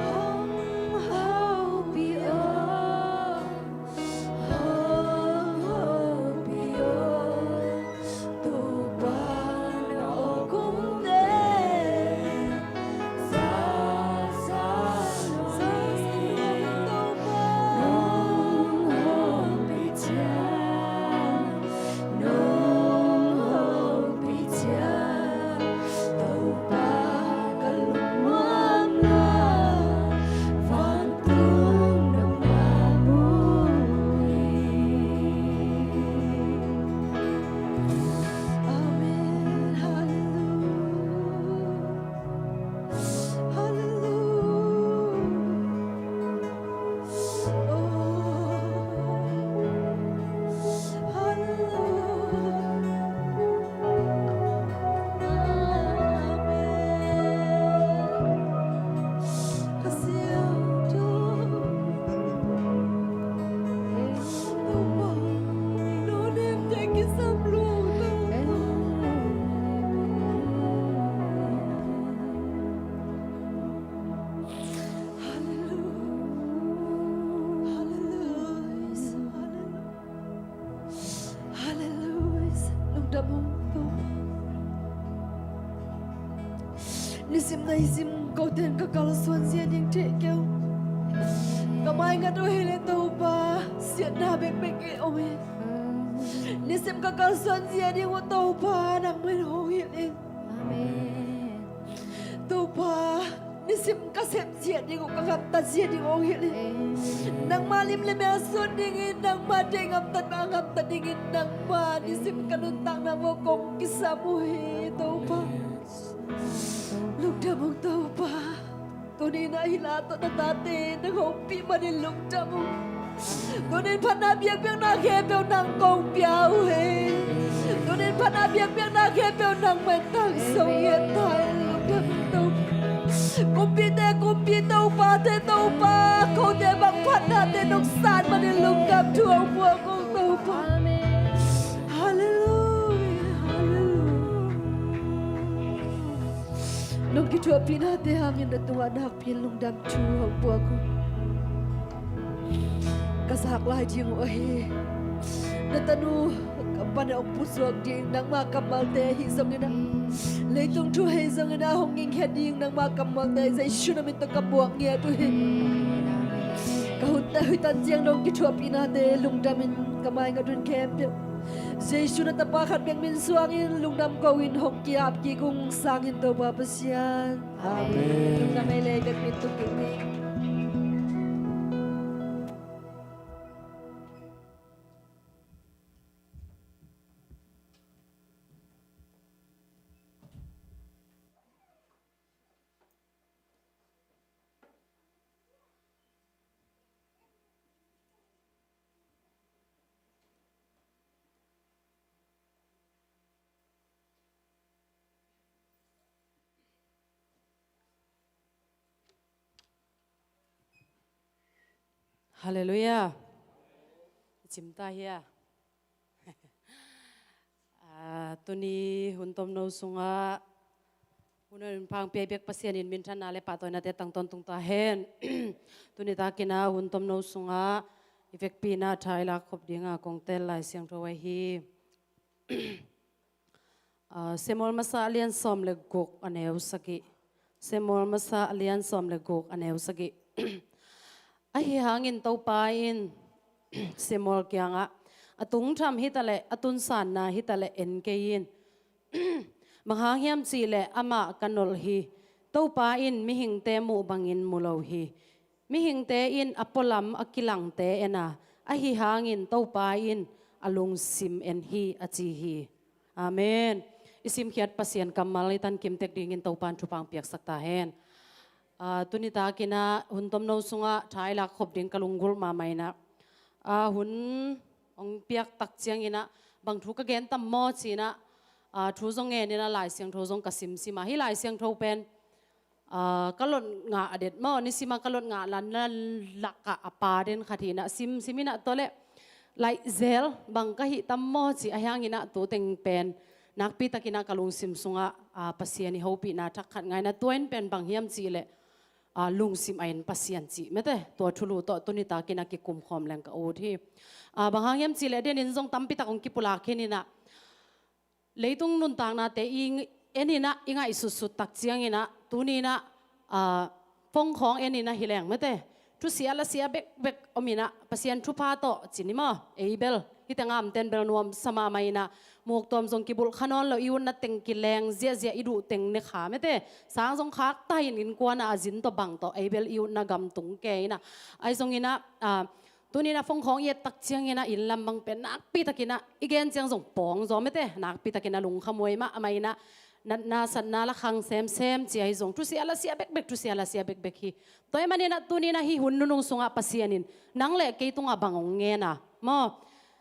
Hong hopih aw, hong hopih aw, Topa na aw kong nem. Amen. Hallelujah. Hallelujah. Oh. Hallelujah. Amen. Ka siangtho. Topa, no nemte kisam lua. Hallelujah. Hallelujah. Hallelujah. Lungdam ung Topa. Nisim naisim kote in ka kalsuan zia ding thei kei uh. Ka maingat uh hi leh Topa, siatna bekbek i om hi. Nisim ka kalsuan zia ding uh Topa, nangmah in hong hilh in. Amen. Topa, nisim ka sep zia ding uh, ka gamtat zia ding uh hong hilh in. Nangmah lim le mel sut dingin, nangmah deih gamtat mah gamtat dingin, nangmah nisim ka nuntakna vuah kong kisam uh hi Topa. Lungdam ung Topa. Tuni-in ah hih la tawh na tate nang hopih manin lungdam ung. Tuni-in phatna biakpiakna khempeuh nang kong pia uh hi. Tuni-in phatna biakpiakna khempeuh nangmah in tang sung hi ta in, lungdam ung Topa. Kumpite kumpi, topate topa, kote bang phatnate nong san manin lungdam thu hong puak ung Topa. Hallelujah, hallelujah. Nong kithuahpihnate hangin na tungah nak pin lungdam thu hong puak uh. Ka zak lai ding uh ahi na tanu ka pan a hong pusuak ding nangma kammalte ahi zongin ah, leitung thu ahi zongin ah hong gingkhiat ding nangma kammalte Jesu na min tawh ka puak ngiat uh hi. Ka hunte hoih tan ciang nong kithuahpihnate lungdamin ka maingat un khempeuh Jesu na tapa khat bek min suangin lungdam ko-in hong ki-ap kik ung sangin Topa Pasian. Amen. Amen. Lungdam ei le, bek min tung kik ni. Halleluiah. I cimta hia? Ah, tuni hun tomno sungah hun a hun phang pia i biak Pasian in minthanna le pahtawinate tang tawntung ta hen. Tuni takin ah hun tomno sungah i vekpi-in ah tha i lak khop dingin kong teel Lai Siangtho ahi. Ah, Samuel masa a lian sawm le guk a neu sagih. Samuel masa a lian sawm le guk a neu sagih. Ahi hangin Topa in Samuel kiangah, "A tungtham hi taleh, a tunsanna hi taleh en kei in. Bang hang hiam cihleh amah ka nolh hi. Topa in mihingte muh bangin mu lo hi. Mihingte in a pualam a kilangte en a, ahi hangin Topa in a lungsim en hi, a ci hi. Amen. I simkhiat Pasian kammal i tankim tek dingin Topa in thupha hong piaksak ta hen. Ah, tuni takin ah hun tomno sungah tha i lak khop ding ka lunggulh mahmah in ah, ah, hun hong piak tak ciangin ah bang thu ka gen tam maw ci-in ah, ah, thu zong ngen in ah Lai Siangtho zong ka simsim a, hih Lai Siangtho pen, ah, ka lot ngah a det maw, nisim a ka lot ngah lanlan lakah a pa den khat hi in ah simsim in ah, tua leh laih zel bang ka hih tam maw ci, ahi hangin ah tu teng pen nakpi takin ah ka lungsim sungah, ah, Pasian i hopihna thak khat ngai in ah, tua in pen bang hiam cihleh, ah, lungsim a en Pasian cih mete, tua thulu tawh tuni takin ah kikum khawm leng ka ut hi. Ah, bang hang hiam cihleh a den in zong tampi tak hong kipulak khin in ah, leitung nuntaknate i en in ah i ngaihsutsut tak ciangin ah, tuni in ah, ah, phone khawng en in ah hi leng mete, thusia lasia bekbek om in ah, Pasian thupha tawh ci ni maw, ei bel hih teng a omten bel nuamsa mahmah in ah, muktuam zong kibulh kha nawn lo, i utna teng kileng ziahziah, i duh teng ne kha mete, sang zong khak ta in, innkuan ah a zin tawh bang tawh, ei bel i utna gam tung kei in ah, ahi zongin ah, ah, tuni in ah phone khawng i et tak ciangin ah inn lam bang pen nakpi takin ah i gen ciang zong pawng zaw mete, nakpi takin ah lungkham huai mahmah in ah, natna satna la khang semsem ci, ahi zong thusia lasia bekbek, thusia lasia bekbek hi. Tua ahih manin ah tuni in ah hih hun nunung sungah Pasian in nang leh kei tungah bang hong ngen a maw,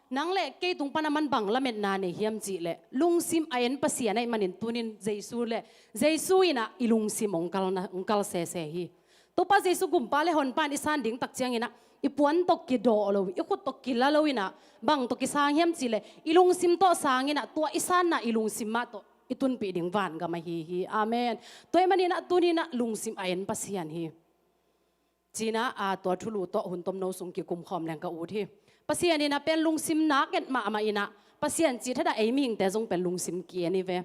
nang leh kei tung pan aman bang lametna nei hiam cihleh, lungsim a en Pasian ahih manin tuni in Jesu leh, Jesu in ah i lungsim hong kal na, hong kal sese hi. Topa Jesu gumpa leh honpa in i san ding tak ciangin ah, i puan tawh kidawh lo, i khut tawh kila lo in ah, bang tawh kisang hiam cihleh, i lungsim tawh sang in ah, tua i sanna i lungsim mah tawh i tunpih ding vangam ahi hi. Amen. Tua ahih manin ah tuni in ah lungsim a en Pasian hi. Ci-in ah, ah, tua thulu tawh hun tomno sung kikum khawm leng ka ut hi. Pasian in ah pen lungsim nak et mahmah in ah, Pasian cih thadah ei mihingte zong pen lungsim ki-en hi ve.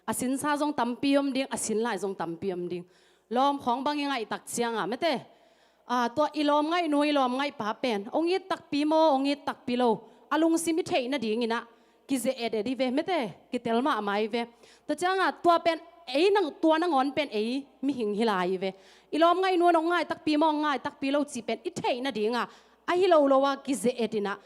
A sinsa zong tampi om ding, a sin lai zong tampi om ding. Lawm khawng bang i ngaih tak ciang a mete, ah, tua i lawm ngaihnu, i lawm ngaihpa pen hong it takpi maw, hong it takpi lo, a lungsim i theih nadingin ah kizeh et et hi ve mete, kitel mahmah hi ve. Tua ciang a tua pen ei nang, tua nangawn pen ei mihing hi lai hi ve. I lawm ngaihnu in hong ngai takpi maw, hong ngai takpi lo cih pen i theih nading a, ahi lo lo a kizeh et in ah,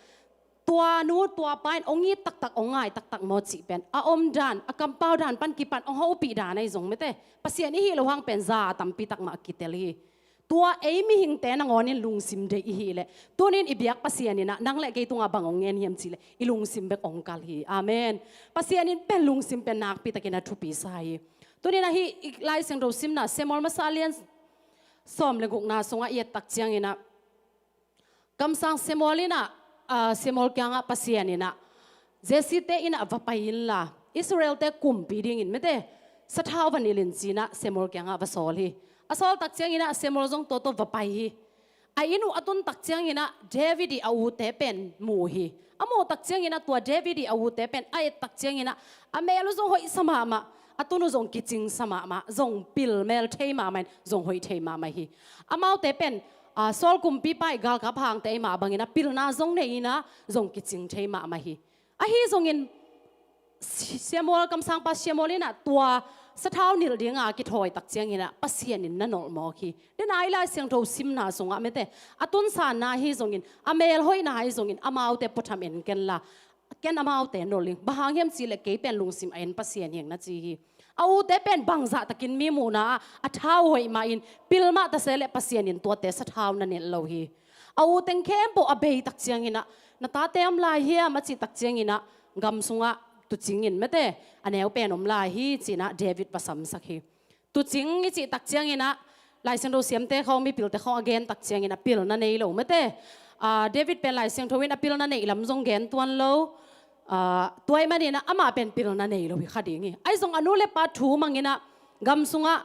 tua nu tua pa in hong it taktak, hong ngai taktak maw cih pen a omdan, a kampau dan pan kipan hong hopih dan ahi zong mete, Pasian i hih loh hang pen za a tampi tak mah kitel hi. Tua ei mihingte nangawn in lungsim deih i hih leh, tuni in i biak Pasian in ah nang leh kei tungah bang hong ngen hiam cihleh, i lungsim bek hong kal hi. Amen. Pasian in pen lungsim pen nakpi takin a thupi sa hi. Tuni in ah hih i Lai Siangtho simna Samuel masa lian sawm leh gukna sungah i et tak ciangin ah, kamsang Samuel in ah, ah, Samuel kiangah Pasian in ah, Jesse-te inn ah va pai inla, Israel-te kumpi dingin mete, sathau va nilh in ci-in ah Samuel kiangah va sawl hi. A sawl tak ciangin ah Samuel zong tua tawh va pai hi. A inn uh a tun tak ciangin ah David ii a ute pen mu hi. A muh tak ciangin ah tua David ii a ute pen a et tak ciangin ah, a mel uh zong hoihsa mahmah, a tun uh zong kicingsa mahmah, zong pil mel thei mahmah in, zong hoih thei mahmah hi. Amaute pen, ah, Saul kumpipa ii galkap hangte ahih mah bangin ah pilna zong nei in ah, zong kicing thei mahmah hi. Ahi zongin, Si-, Samuel, kamsangpa Samuel in ah tua sathau nilh ding a kithawi tak ciangin ah Pasian in na nolh mawk hi. Den a i Lai Siangtho simna sungah mete, a tunsanna ahi zongin, a melhoihna ahi zongin, amaute puatham en kenla, ken amaute nolh ing. Bang hang hiam cihleh kei pen lungsim a en Pasian hi ing na ci hi. A ute pen bangzah takin mi muhna ah a thau hoih mah in, pil mah ta se leh Pasian in tuate sathau na nilh lo hi. A u teng khempeuh a bei tak ciangin ah, na tate om lai hiam a cih tak ciangin ah, gam sungah tuucing in mete, a neu pen om lai hi ci-in ah David va samsak hi. Tuucing i cih tak ciangin ah, Lai Siangtho siamte khawng, mipilte khawng a gen tak ciangin ah pilna nei lo mete. Ah, David pen Lai Siangtho in a pilna neih lam zong gen tuan lo. Ah, tua ahih manin ah amah pen pilna nei lo hi kha ding hi. Ahi zong a nu le pa thu mangin ah gam sungah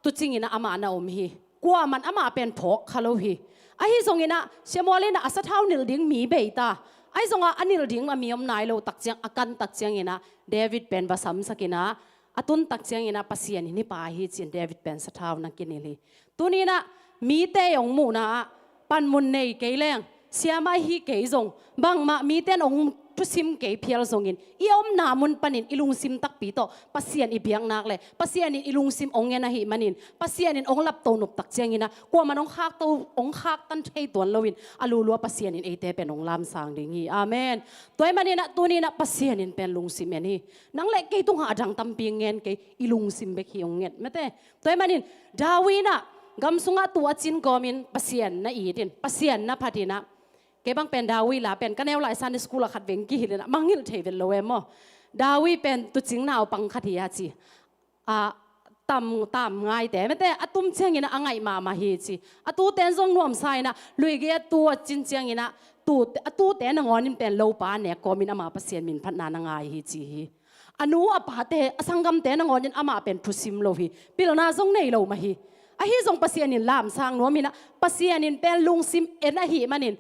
tuucing in ah amah na om hi. Kuaman amah pen phawk kha lo hi. Ahi zongin ah Samuel in ah a sathau nilh ding mi bei ta. Ahi zongah a nilh ding a mi om nai lo tak ciang, a kan tak ciangin ah David pen va samsak in ah, a tun tak ciangin ah Pasian in hih pa hi ci-in David pen sathau na kinilh hi. Tuni in ah mite hong muhna ah panmun nei kei leng, Siamah hi kei zong, bangmah mite in hong thusim kei phial zongin, i omna mun panin i lungsim takpi tawh Pasian i biak nak le Pasian in i lungsim hong en ahih manin, Pasian in hong lapto nop tak ciangin ah kuaman hong khakto, hong khaktan thei tuan loin a lulua Pasian in eite pen hong lamsang ding hi. Amen. Tua ahih manin ah tuni-in ah Pasian in pen lungsim en hi. Nang le kei tungah a dang tampi ngen kei, i lungsim bek hi hong nget mate. Tua ahih manin David in ah gam sungah tuu a cin kawmin Pasian na it in, Pasian na phat in ah, kei bang pen David la pen ka neu lai Sunday school ah khat veng kihilh in ah mangngilh thei vet lo e maw. David pen tuucing naupang khat hi a ci. A, tam, tam ngaite mate, a tum ciangin ah a ngaih mahmah hi ci. A tuute in zong nuamsa in ah luigei a tuu a cin ciangin ah, tu, a tuute nangawn in pen lopa nek kawmin ama Pasian minphatna na ngai hi ci hi. A nu a pate, a sanggamte nangawn in amah pen thusim lo hi. Pilna zong nei lo mah hi. Ahi zong Pasian in lamsang nuam in ah, Pasian in pen lungsim en ahih manin,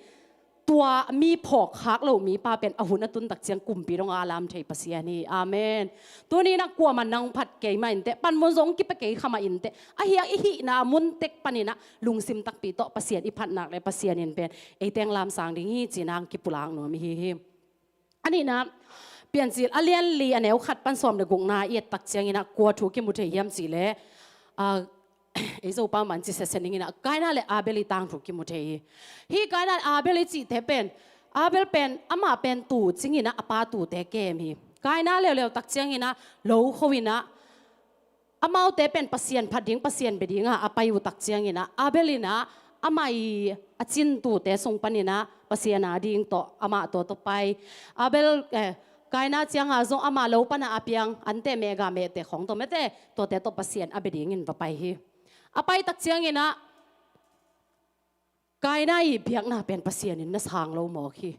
tua mi phawk khak lo mipa pen a hun a tun tak ciang kumpi dong a lam thei Pasian hi. Amen. Tuni-in ah kuaman nang phat kei mah inteh, panmun zong kipia kei kha mah inteh, ahi hang i hihna mun tek panin ah lungsim takpi tawh Pasian i phat nak le Pasian in pen eite hong lamsang ding hi ci-in ah kipulak nuam i hi hi. A nihna, Piancil a lian li a neu khat pan sawm le gukna i et tak ciangin ah kua thu kimu thei hiam cih leh, a, ei Zopa man ci sese ning in ah Kaina le Abel i tangthu kimu thei hi. Hih Kaina le Abel i cihte pen, Abel pen amah pen tuu cingin ah a pa tuute kem hi. Kaina leuleu tak ciangin ah lo kho in ah, amaute pen Pasian phat ding, Pasian bia ding a a pai uh tak ciangin ah, Abel in ah amah i a cin tuute sung panin ah Pasian a ding tawh amah tua tawh pai. Abel, eh, Kaina ciang a zong amah lo pan a a piang, anteh mehga mehteh khawng tawh mate, tuate tawh Pasian a bia dingin va pai hi. A pai tak ciangin ah, Kaina i biakna pen Pasian in na sang lo mawk hi.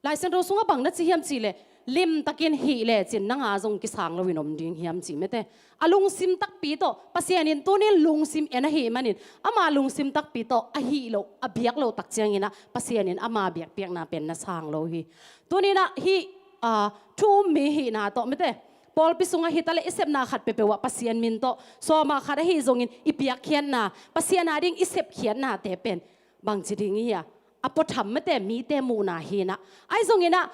Lai Siangtho sungah bang na ci hiam cih leh, limtakin hih lecin nang a zong kisang loin om ding hiam ci mate. A lungsim takpi tawh, Pasian in tuni-in lungsim en ahih manin, ama lungsim takpi tawh a hih loh, a biak loh tak ciangin ah Pasian in ama biakpiakna pen na sang lo hi. Tuni-in ah hih, a, thu um mi hihna tawh mate, pawlpi sungah hi ta leh i sepna khat peuhpeuh ah Pasian min tawh sawma khat ahi zongin i piakkhiatna, Pasian a ding i sepkhiatnate pen bangci ding hi a, a puatham mate, mite muhna hi in ah. Ahi zongin ah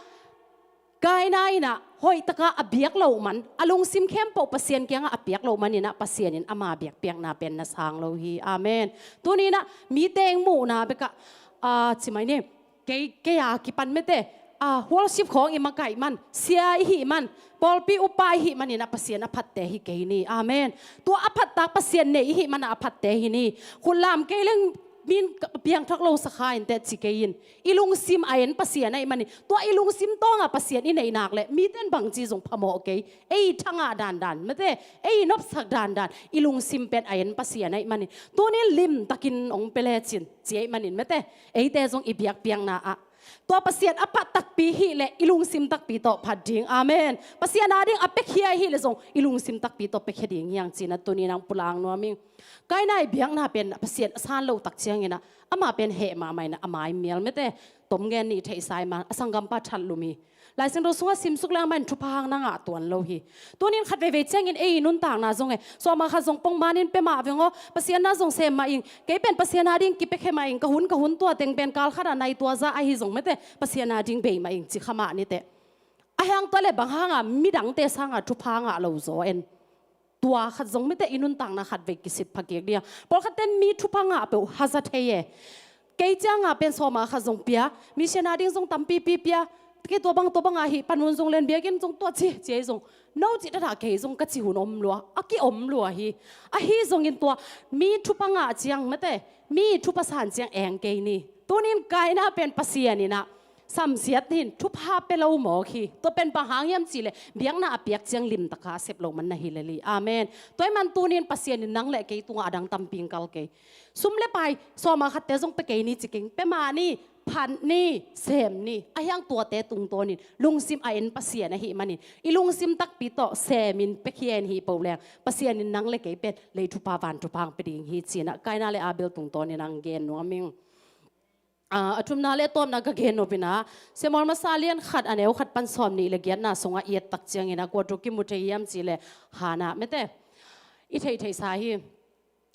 Kaina in ah hoihtaka a biak loh man, a lungsim khempeuh Pasian kiangah a piak loh manin ah Pasian in ama biakpiakna pen na sang lo hi. Amen. Tuni-in ah mite eng muhna bekah, a, ci mai ni, kei, kei a kipan mate, a, worship khawng i makaih man, sia i hih man, pawlpi upa i hih manin ah Pasian a phatte hi kei ni. Amen. Tua a phattak Pasian nei i hih man ah a phatte hi ni. Khutlam kei leng min piangthak lo sakha inteh ci kei in. I lungsim a en Pasian ahih manin, tua i lungsim tawngah Pasian i neih nak leh mite in bangci zong phamawh kei. Ei thangah dandan mate, ei nopsak dandan, i lungsim pen a en Pasian ahih manin, tuni-in limtakin hong pia lecin ci ahih manin mate, eite zong i biakpiakna ah tua Pasian a phat takpi hih leh i lungsim takpi tawh phat ding. Amen. Pasian a ding a piakhia hih leh zong i lungsim takpi tawh piakhia ding hi hang ci-in ah tuni-in ah pulak nuam ing. Kaina i biakna pen Pasian a san loh tak ciangin ah, amah pen heh mahmah in ah a mai mial mate, tom gen nih theihsa ahih man a sanggampa that lum hi. Lai Siangtho sungah simsuk leng amah in thupha hang na ngah tuan lo hi. Tuni-in khat veivei ciangin ei i nuntakna zong e, sawma khat zong pongmanin pia mah veng aw, Pasian na zong sem mah ing, kei pen Pasian a ding kipiakhia mah ing, ka hun, ka hun tua teng pen kal khat a nai tua za ahi zong mate, Pasian a ding bei mah ing ci kha mah niteh. Ahi hang tua leh bang hanga midangte sanga thupha ngah lo zaw en. Tua khat zong mite i nuntakna khat vei kisit phakik ding a. Pawlkhatte in mi thupha ngah peuh haza thei e. Kei cianga pen sawma khat zong pia, mission a ding zong tampipi pia. Kei tua bang, tua banga hih panmun zong len biakinn zong tua ci, ci ei zong. No cih takah kei zong ka ci hun om lua, a kiom lua hi. Ahi zongin tua mi thupha ngah ciang mate, mi thupha san ciang eng kei ni. Tunin Kaina pen Pasian in ah samsiat in thupha pia lo mawk hi. Tua pen bang hang hiam cihleh biakna a piak ciang limtaka a sep lo man na hi lel hi. Amen. Tua ahih man tunin Pasian in nang le kei tungah a dang tampi hong kal kei. Sum le pai sawma khatte zong pia kei ni ci keng, pia mah ni, phat ni, sem ni. Ahi hang tuate tungtawnin lungsim a en Pasian ahih manin i lungsim takpi tawh semin piakhia in hi po leng Pasian in nang le kei pen lei thupha van thupha hong pia ding hi ci-in ah Kaina le Abel tungtawnin hong gen nuam ing. Ah, a thumna le a tawpna ka gen nop in ah, Samuel masa lian khat a neu khat pan sawm nih le giatna sungah i et tak ciangin ah kua thu kimu thei hiam cihleh Hannah mate. I theihtheihsa hi.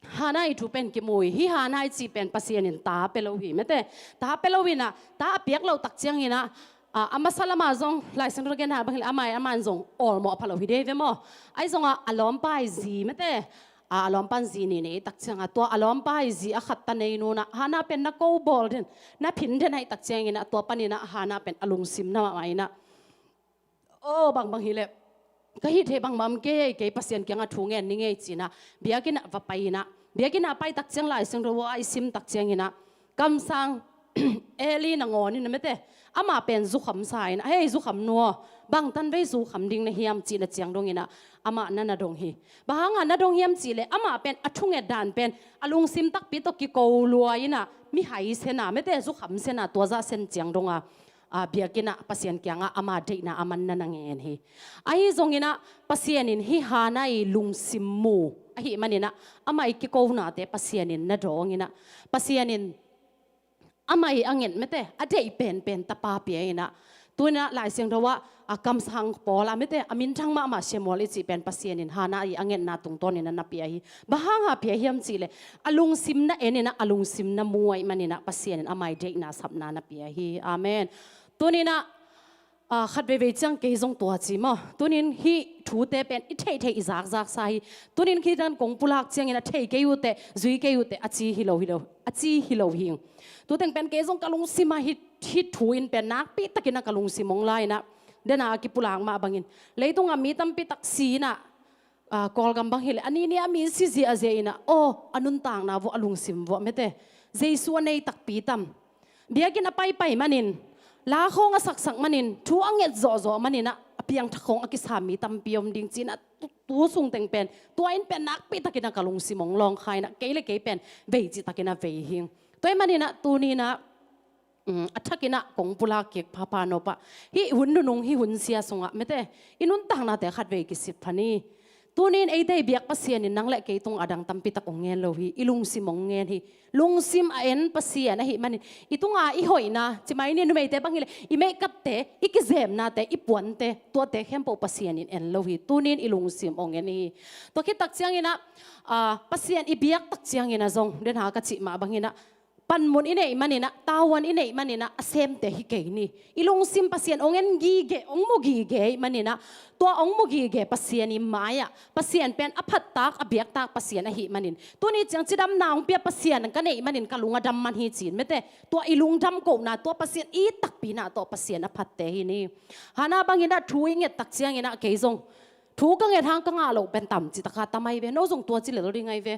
Hannah i thu pen kimu hi. Hih Hannah i cih pen Pasian in ta pia lo hi, mete. Ta pia lo inah, ta a piak loh tak cianginah, a, a masa lamah zong Lai Siangtho gen hang bang hileh amah in aman zong awlmawh pha lo hi dei ve maw. Ahi zongah a lawmpa i zi, mete. A, a lawmpa in zi nih nei tak ciangah, tua a lawmpa i zi a khat ta nei nunah Hannah pen na ko bawl den, na phin den ahih tak cianginah, tua paninah Hannah pen a lungsim na mahmah inah, aw, bangbang hileh ka hih theih bangmah om kei, kei Pasian kiangah thu ngen ni ngei cinah, biakinnah va pai inah, biakinnah pai tak ciang Lai Siangtho ah i sim tak cianginah, kamsang Eli nangawn in, mete, amah pen zukham sa inah, hei, zukham nu aw, bangtan vei zukham ding na hiam cih na ciang donginah, amah na na dong hi. Bang hanga na dong hiam cihleh, amah pen a thunget dan pen a lungsim takpi tawh kiko lua inah, mihai sena, mete, zukham sena, tua zah sen ciang donga, a, biakinnah Pasian kiangah ama deihna a man na na ngen hi. Ahi zonginah Pasian in hih Hannah i lungsim mu ahih maninah, amah i kikonate Pasian in na dawnginah, Pasian in amah i a nget, mete, a deih penpen tapa pia inah, tuninah Lai Siangtho ah, a, kamsang pawl ah, mete, a minthang mahmah Samuel i cih pen Pasian in Hannah i a ngetna tungtawnin a na pia hi. Bang hanga pia hiam cihleh, a lungsim na en inah, a lungsim na mu ahih maninah Pasian in amah i deihna sapna na pia hi. Amen. Tuninah, a, khat veivei ciang kei zong tua ci maw. Tunin hih thute pen i theihtheih i zakzaksa hi. Tunin khi dan kong pulak ciangin a thei kei uhteh, zui kei uhteh, a ci hi lo, hi lo, a ci hi lo hi. Tuteng pen kei zong ka lungsimah hih, hih thu in pen nakpitakin a ka lungsim hong la inah, dena a kipulak mah bangin, leitungah mi tampitak si inah, a, Kawlgam bang hileh a nihnih a mi si ziahziah inah, aw, a nuntakna vuah, a lungsim vuah, mete, Jesu a nei takpi tam. Biakinn a paipai manin, la khawng a saksak manin, thu a nget zawhzawh maninah, a piangthak khawng a kisam mi tampi om ding cinah, tu, tu sungteng pen, tua in pen nakpitakin a ka lungsim hong lawngkha inah, kei le kei pen vei citakin a vei hi. Tua ahih maninah tuninah, um, a thakinah kong pulak kik phapha nopah, hih hun nunung, hih hun sia sungah, mete, i nuntaknate khatvei kisip pha ni. Tunin eite i biak Pasian in nang le kei tungah a dang tampitak hong ngen lo hi. I lungsim hong ngen hi. Lungsim a en Pasian ahih manin, i tunga i hoihna, ci mai ni, numeite bang hileh, i meihkatte, i kizemnate, i puante, tuate khempeuh Pasian in en lo hi. Tunin i lungsim hong en hi. Tua khit tak cianginah, a, Pasian i biak tak cianginah zong, dena ka cih mah banginah, panmun i neih maninah, tavuan i neih maninah, a semte hi kei ni. I lungsim Pasian hong en gige, hong mu gige ahih maninah, tua hong mu gige Pasian i mai-ah, Pasian pen a phattak, a biaktak Pasian ahih manin, tuni ciang cidamna hong pia Pasian ka neih manin ka lung a dam man hi cin, mete, tua i lungdam kohna, tua Pasian i takpina tawh Pasian a phatte hi ni. Hannah banginah thu i nget tak cianginah kei zong thu ka nget hang ka ngah loh pen tam citaka tam ahi ve, no zong tua ci lel ding ahi ve.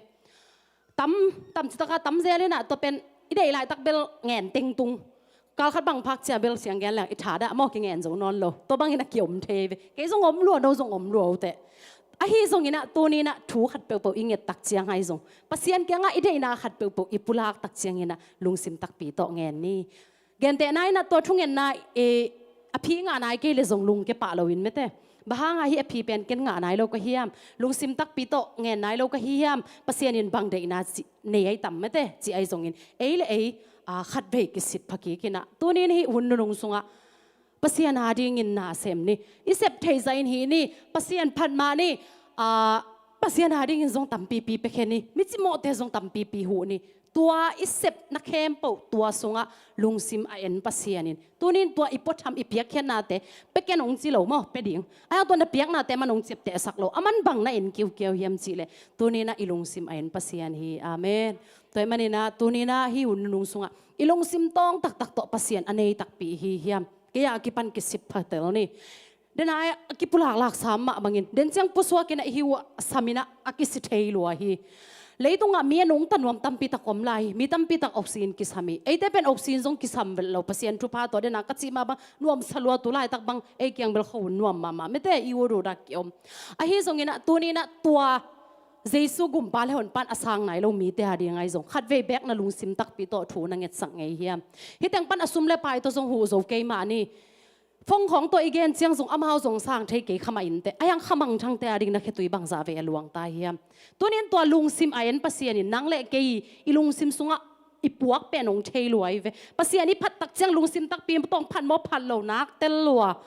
Tam, tam citaka tam zel inah, tua pen i deih laitak bel ngen tengtung. Kalkhat bang phak cia bel siang gen leng i thadah maw, kingen zo nawn lo. Tua bangin a kiom thei ve. Kei zong om lua, no zong om lua uhteh. Ahi zonginah tuninah thu khat peuhpeuh i nget tak ciang ahi zong, Pasian kiangah i deihna khat peuhpeuh i pulak tak cianginah lungsim takpi tawh ngen ni. Gentehna inah tua thungetna, e, a phi ngah nai kei le zong lungke pah loin, mete, bang hanga hih a phi pen ken ngah nai lo ka hiam, lungsim takpi tawh ngen nai lo ka hi hiam, Pasian in bang deihna ci, nei ahi tam, mete, ci ahi zongin, ei le ei, a, khatvei kisip pha kik inah, tunin hih hun nunung sungah Pasian adingin na sem ni. I sep thei zahin hih ni. Pasian phat mah ni. A, Pasian adingin zong tampipi pia khe ni. Mi cimawhte zong tampipi huh ni. Tua i sepna khempeuh tua sungah lungsim a en Pasian in, tunin tua i puatham, i piakkhiatnate pia ken hong ci lo maw, pia ding. Ahi hang tua na piaknate man hong ciaptehsak lo, a man bang na en kiukiau hiam cihleh, tuninah i lungsim a en Pasian hi. Amen. Tua ahih maninah tuninah hih hun nunung sungah i lungsim tawng taktak tawh Pasian a nei takpi hi hiam? Kei a kipan kisip phatel ni. Dena a kipulaklak sam mah bangin, den ciang pusuakin a i hi uh a samin a kisi thei lua hi. Leitungah mi a nungta nuam tampitak om lai hi. Mi tampitak oxygen kisam hi. Eite pen oxygen zong kisam vet lo. Pasian thupha tawh, dena ka cih mah bang, nuamsa lua, tu laitak bang ei kiang bel khuahun nuam mahmah, mete, i urudah kiom. Ahi zonginah tuninah tua Jesu gumpa le honpa in a sang nai lo mite ading ahi zong, khatvei beek na lungsim takpi tawh thu na ngetsak ngei hiam? Hih teng pan a sum le pai tawh zong huh zo kei mah ni. Phone khawng tawh i gen ciang zong amau zong sang thei kei kha mah inteh, ahi hang kha mangthangte ading na khetui bangzah vei a luang ta hiam? Tunin tua lungsim a en Pasian in nang le kei i lungsim sungah i puak pen hong thei lua hi ve. Pasian i phat tak ciang lungsim takpi tawh phat maw, phat lo nak tel lua.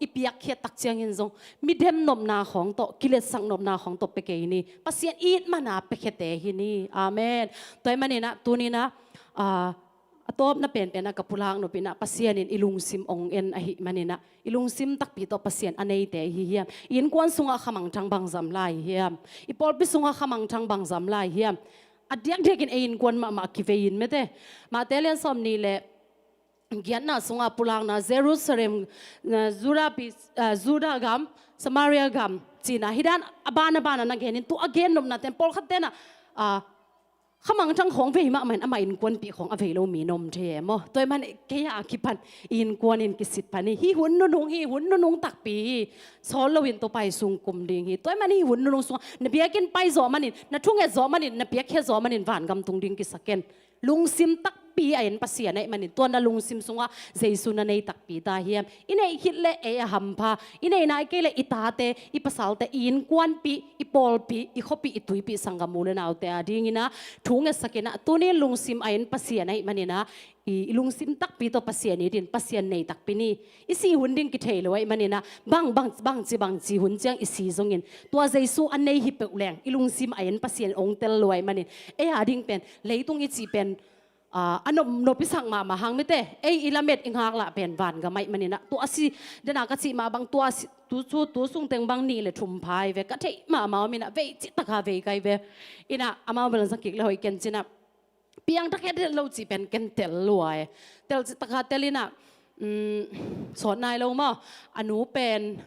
i piakkhiat tak ciangin zong midem nopna khawng tawh, kiletsak nopna khawng tawh pia kei ni. Pasian it mana piakhiate hi ni. Amen. Tua ahih manin ah tuni-in ah, ah, a tawpna penpen ah ka pulak nop in ah Pasian in i lungsim ong en ahih manin ah, i lungsim takpi tawh Pasian a neite i hi hiam? I innkuan sungah khamangthang bangzah om lai hiam? I pawlpi sungah khamangthang bangzah om lai hiam? A diakdiakin ei innkuan mahmah kivei in mete. Mate lian sawmnih le giatna sungah pulakna, Jerusalem, na, Judah pi-, ah, Judah gam, Samaria gam, ci-in ah hih dan a ban a ban ah na gen in, tua a gen nopna ten pawlkhat ten ah, ah, khamangthang khawng vei mahmah in, ama innkuanpih khawng a vei lo mi na om thei e maw. Tua ahih manin kei a kipan i innkuan in kisit pah ni. Hih hun nunung hi, hun nunung takpi hi. Sawl loin Topa i sung kum ding hi. Tua ahih manin hih hun nunung sungah na biakinn pai zawh manin, na thunget zawh manin, na piakkhiat zawh manin vangam tung ding kisa ken. Lungsim takpi a en Pasian ahih manin, tua na lungsim sungah Jesu na nei takpi ta hiam? I neih khit leh ei a hampha, i neih nai kei leh i tate, i pasalte, i innkuanpih, i pawlpih, i khuapih, i tuipih sanggam u le naute a dingin ah thu ngetsak in ah, tuni-in lungsim a en Pasian ahih manin ah, i, i lungsim takpi tawh Pasian it in, Pasian nei takpi ni. I sih hun ding kithei lo ahih manin ah, bang, bang, bangci, bangci hun ciang i si zongin, tua Jesu a nei hi peuh leng, i lungsim a en Pasian ong tel lo ahih manin, ei a ding pen, leitung i cih pen, ah, a nop, nop i sak mahmah hang mite, ei i lamet i ngaklah pen vangam ahih manin ah, tua a si den a ka cih mah bang, tua a si, tu, tu, tu sung teng bang nih le thum pha hi ve, ka theih mahmah om in ah, vei cih tak a vei kai ve. In ah, amau bel za kik le hoih ken ci-in ah, piangthak het het lo cih pen ken tel lua e. Tel cih tak a tel in ah, um, sawt nai lo maw. A nu pen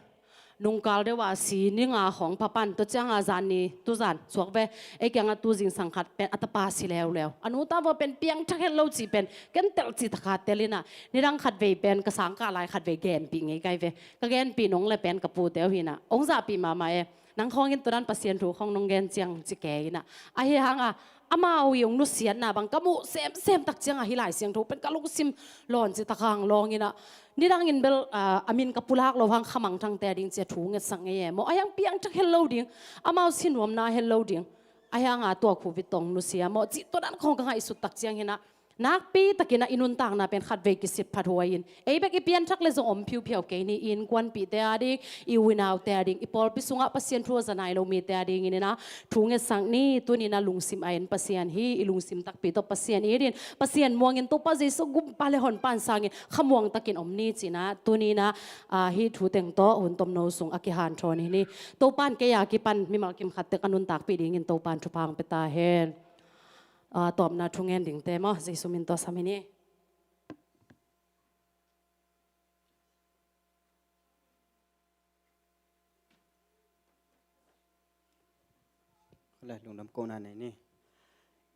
nungkal deuh a si, ni nga khawng pha pan, tua ciang a zan ni, tu zan suak ve, ei kiang ah tu zingsang khat pen a tapa si leuleu. A nu ta vua pen piangthak het lo cih pen ken tel cih tak a tel in ah, nidang khatvei pen ka sangkah lai khatvei genpih ngei kai ve. Ka genpih nong leh pen ka pute uh hi in ah, ong zahpih mahmah e. Nang khawng in tua dan Pasian thu khawng nong gen ciang ci kei in ah. Ahih hang a, amau i ong nusiatna bang ka muh semsem tak ciang a, hih Lai Siangtho pen ka lungsim lawn cih tak hang lawng in ah, nidang in bel, ah, a min ka pulak lo hang khamangthangte a ding ci a thu ngetsak ngei e maw. Ahih hang piangthak het lo ding, amau sinuamna het lo ding. Ahih hang a tua Covid tawh ong nusia maw cih tua dan khawng ka ngaihsut tak ciangin ah, nakpi takin ah i nuntakna pen khatvei kisit phathuai in, ei bek i pianthak leh zong om phiuphiau kei ni, i innkuanpihte a ding, i u i naute a ding, i pawlpi sungah Pasian thu a za nai lo mite a dingin ah thu ngetsak ni. Tuni-in ah lungsim a en Pasian hi, i lungsim takpi tawh Pasian it in, Pasian muangin, Topa Jesu gumpa le honpa in sangin khamuang takin om ni ci-in ah, tuni-in ah, ah, hih thu teng tawh hun tomno sung a kihanthawn hi ni. Topa in kei a kipan mimal kim khat tek a nuntakpih dingin Topa in thupha ong pia ta hen. Ah, tawpna thungen dingte maw, Jesu min tawh sam hi ni. Lungdam kohna nei ni.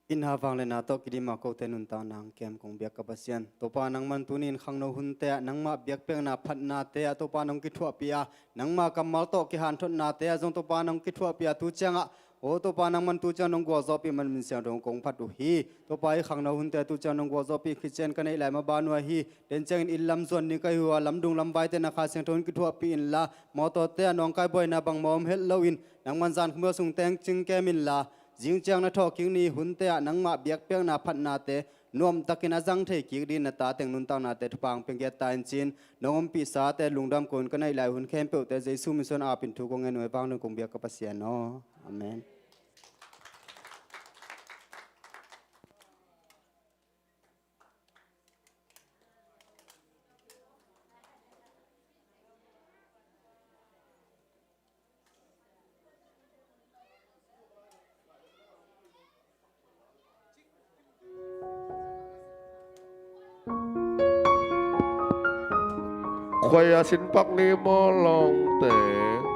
Inn a vangliatna tawh kidim a kote nuntakna kem kong biak ka Pasian, Topa nangman tuni-in khangno hunte ah nangmah biakpiakna phatnate ah Topa nong kithuahpih a, nangmah kammal tawh kihanthotnate ah zong Topa nong kithuahpih a, tu ciangah aw Topa nangman tu ciang nong gualzawhpih man min siangtho kong phat uh hi. Topa i khangno hunte tu ciang nong gualzawhpih khit ciang ka neih lai maban uh ahi. Den ciangin inn lam zuan ding ka hi uh a, lamdung lamvaite na Kha Siangtho in kithuahpih inla, mawtawte ah nawngkai buaina bangmah om het loin nangman zan khawm uh a sung teng cing kem inla, zing ciang na thawhkik ni hunte ah nangmah biakpiakna phatnate nuamtakin a zang thei kik dingin na ta teng nuntaknate thupha ong pia ngiat ta in ci-in, nong ompihsate lungdam ko-in ka neih lai hun khempeuhte Jesu min suang a ap in thu kong ngen uh hi, vanglian kong biak ka Pasian aw. Amen. Khuai a sin pak ni maw lawngte.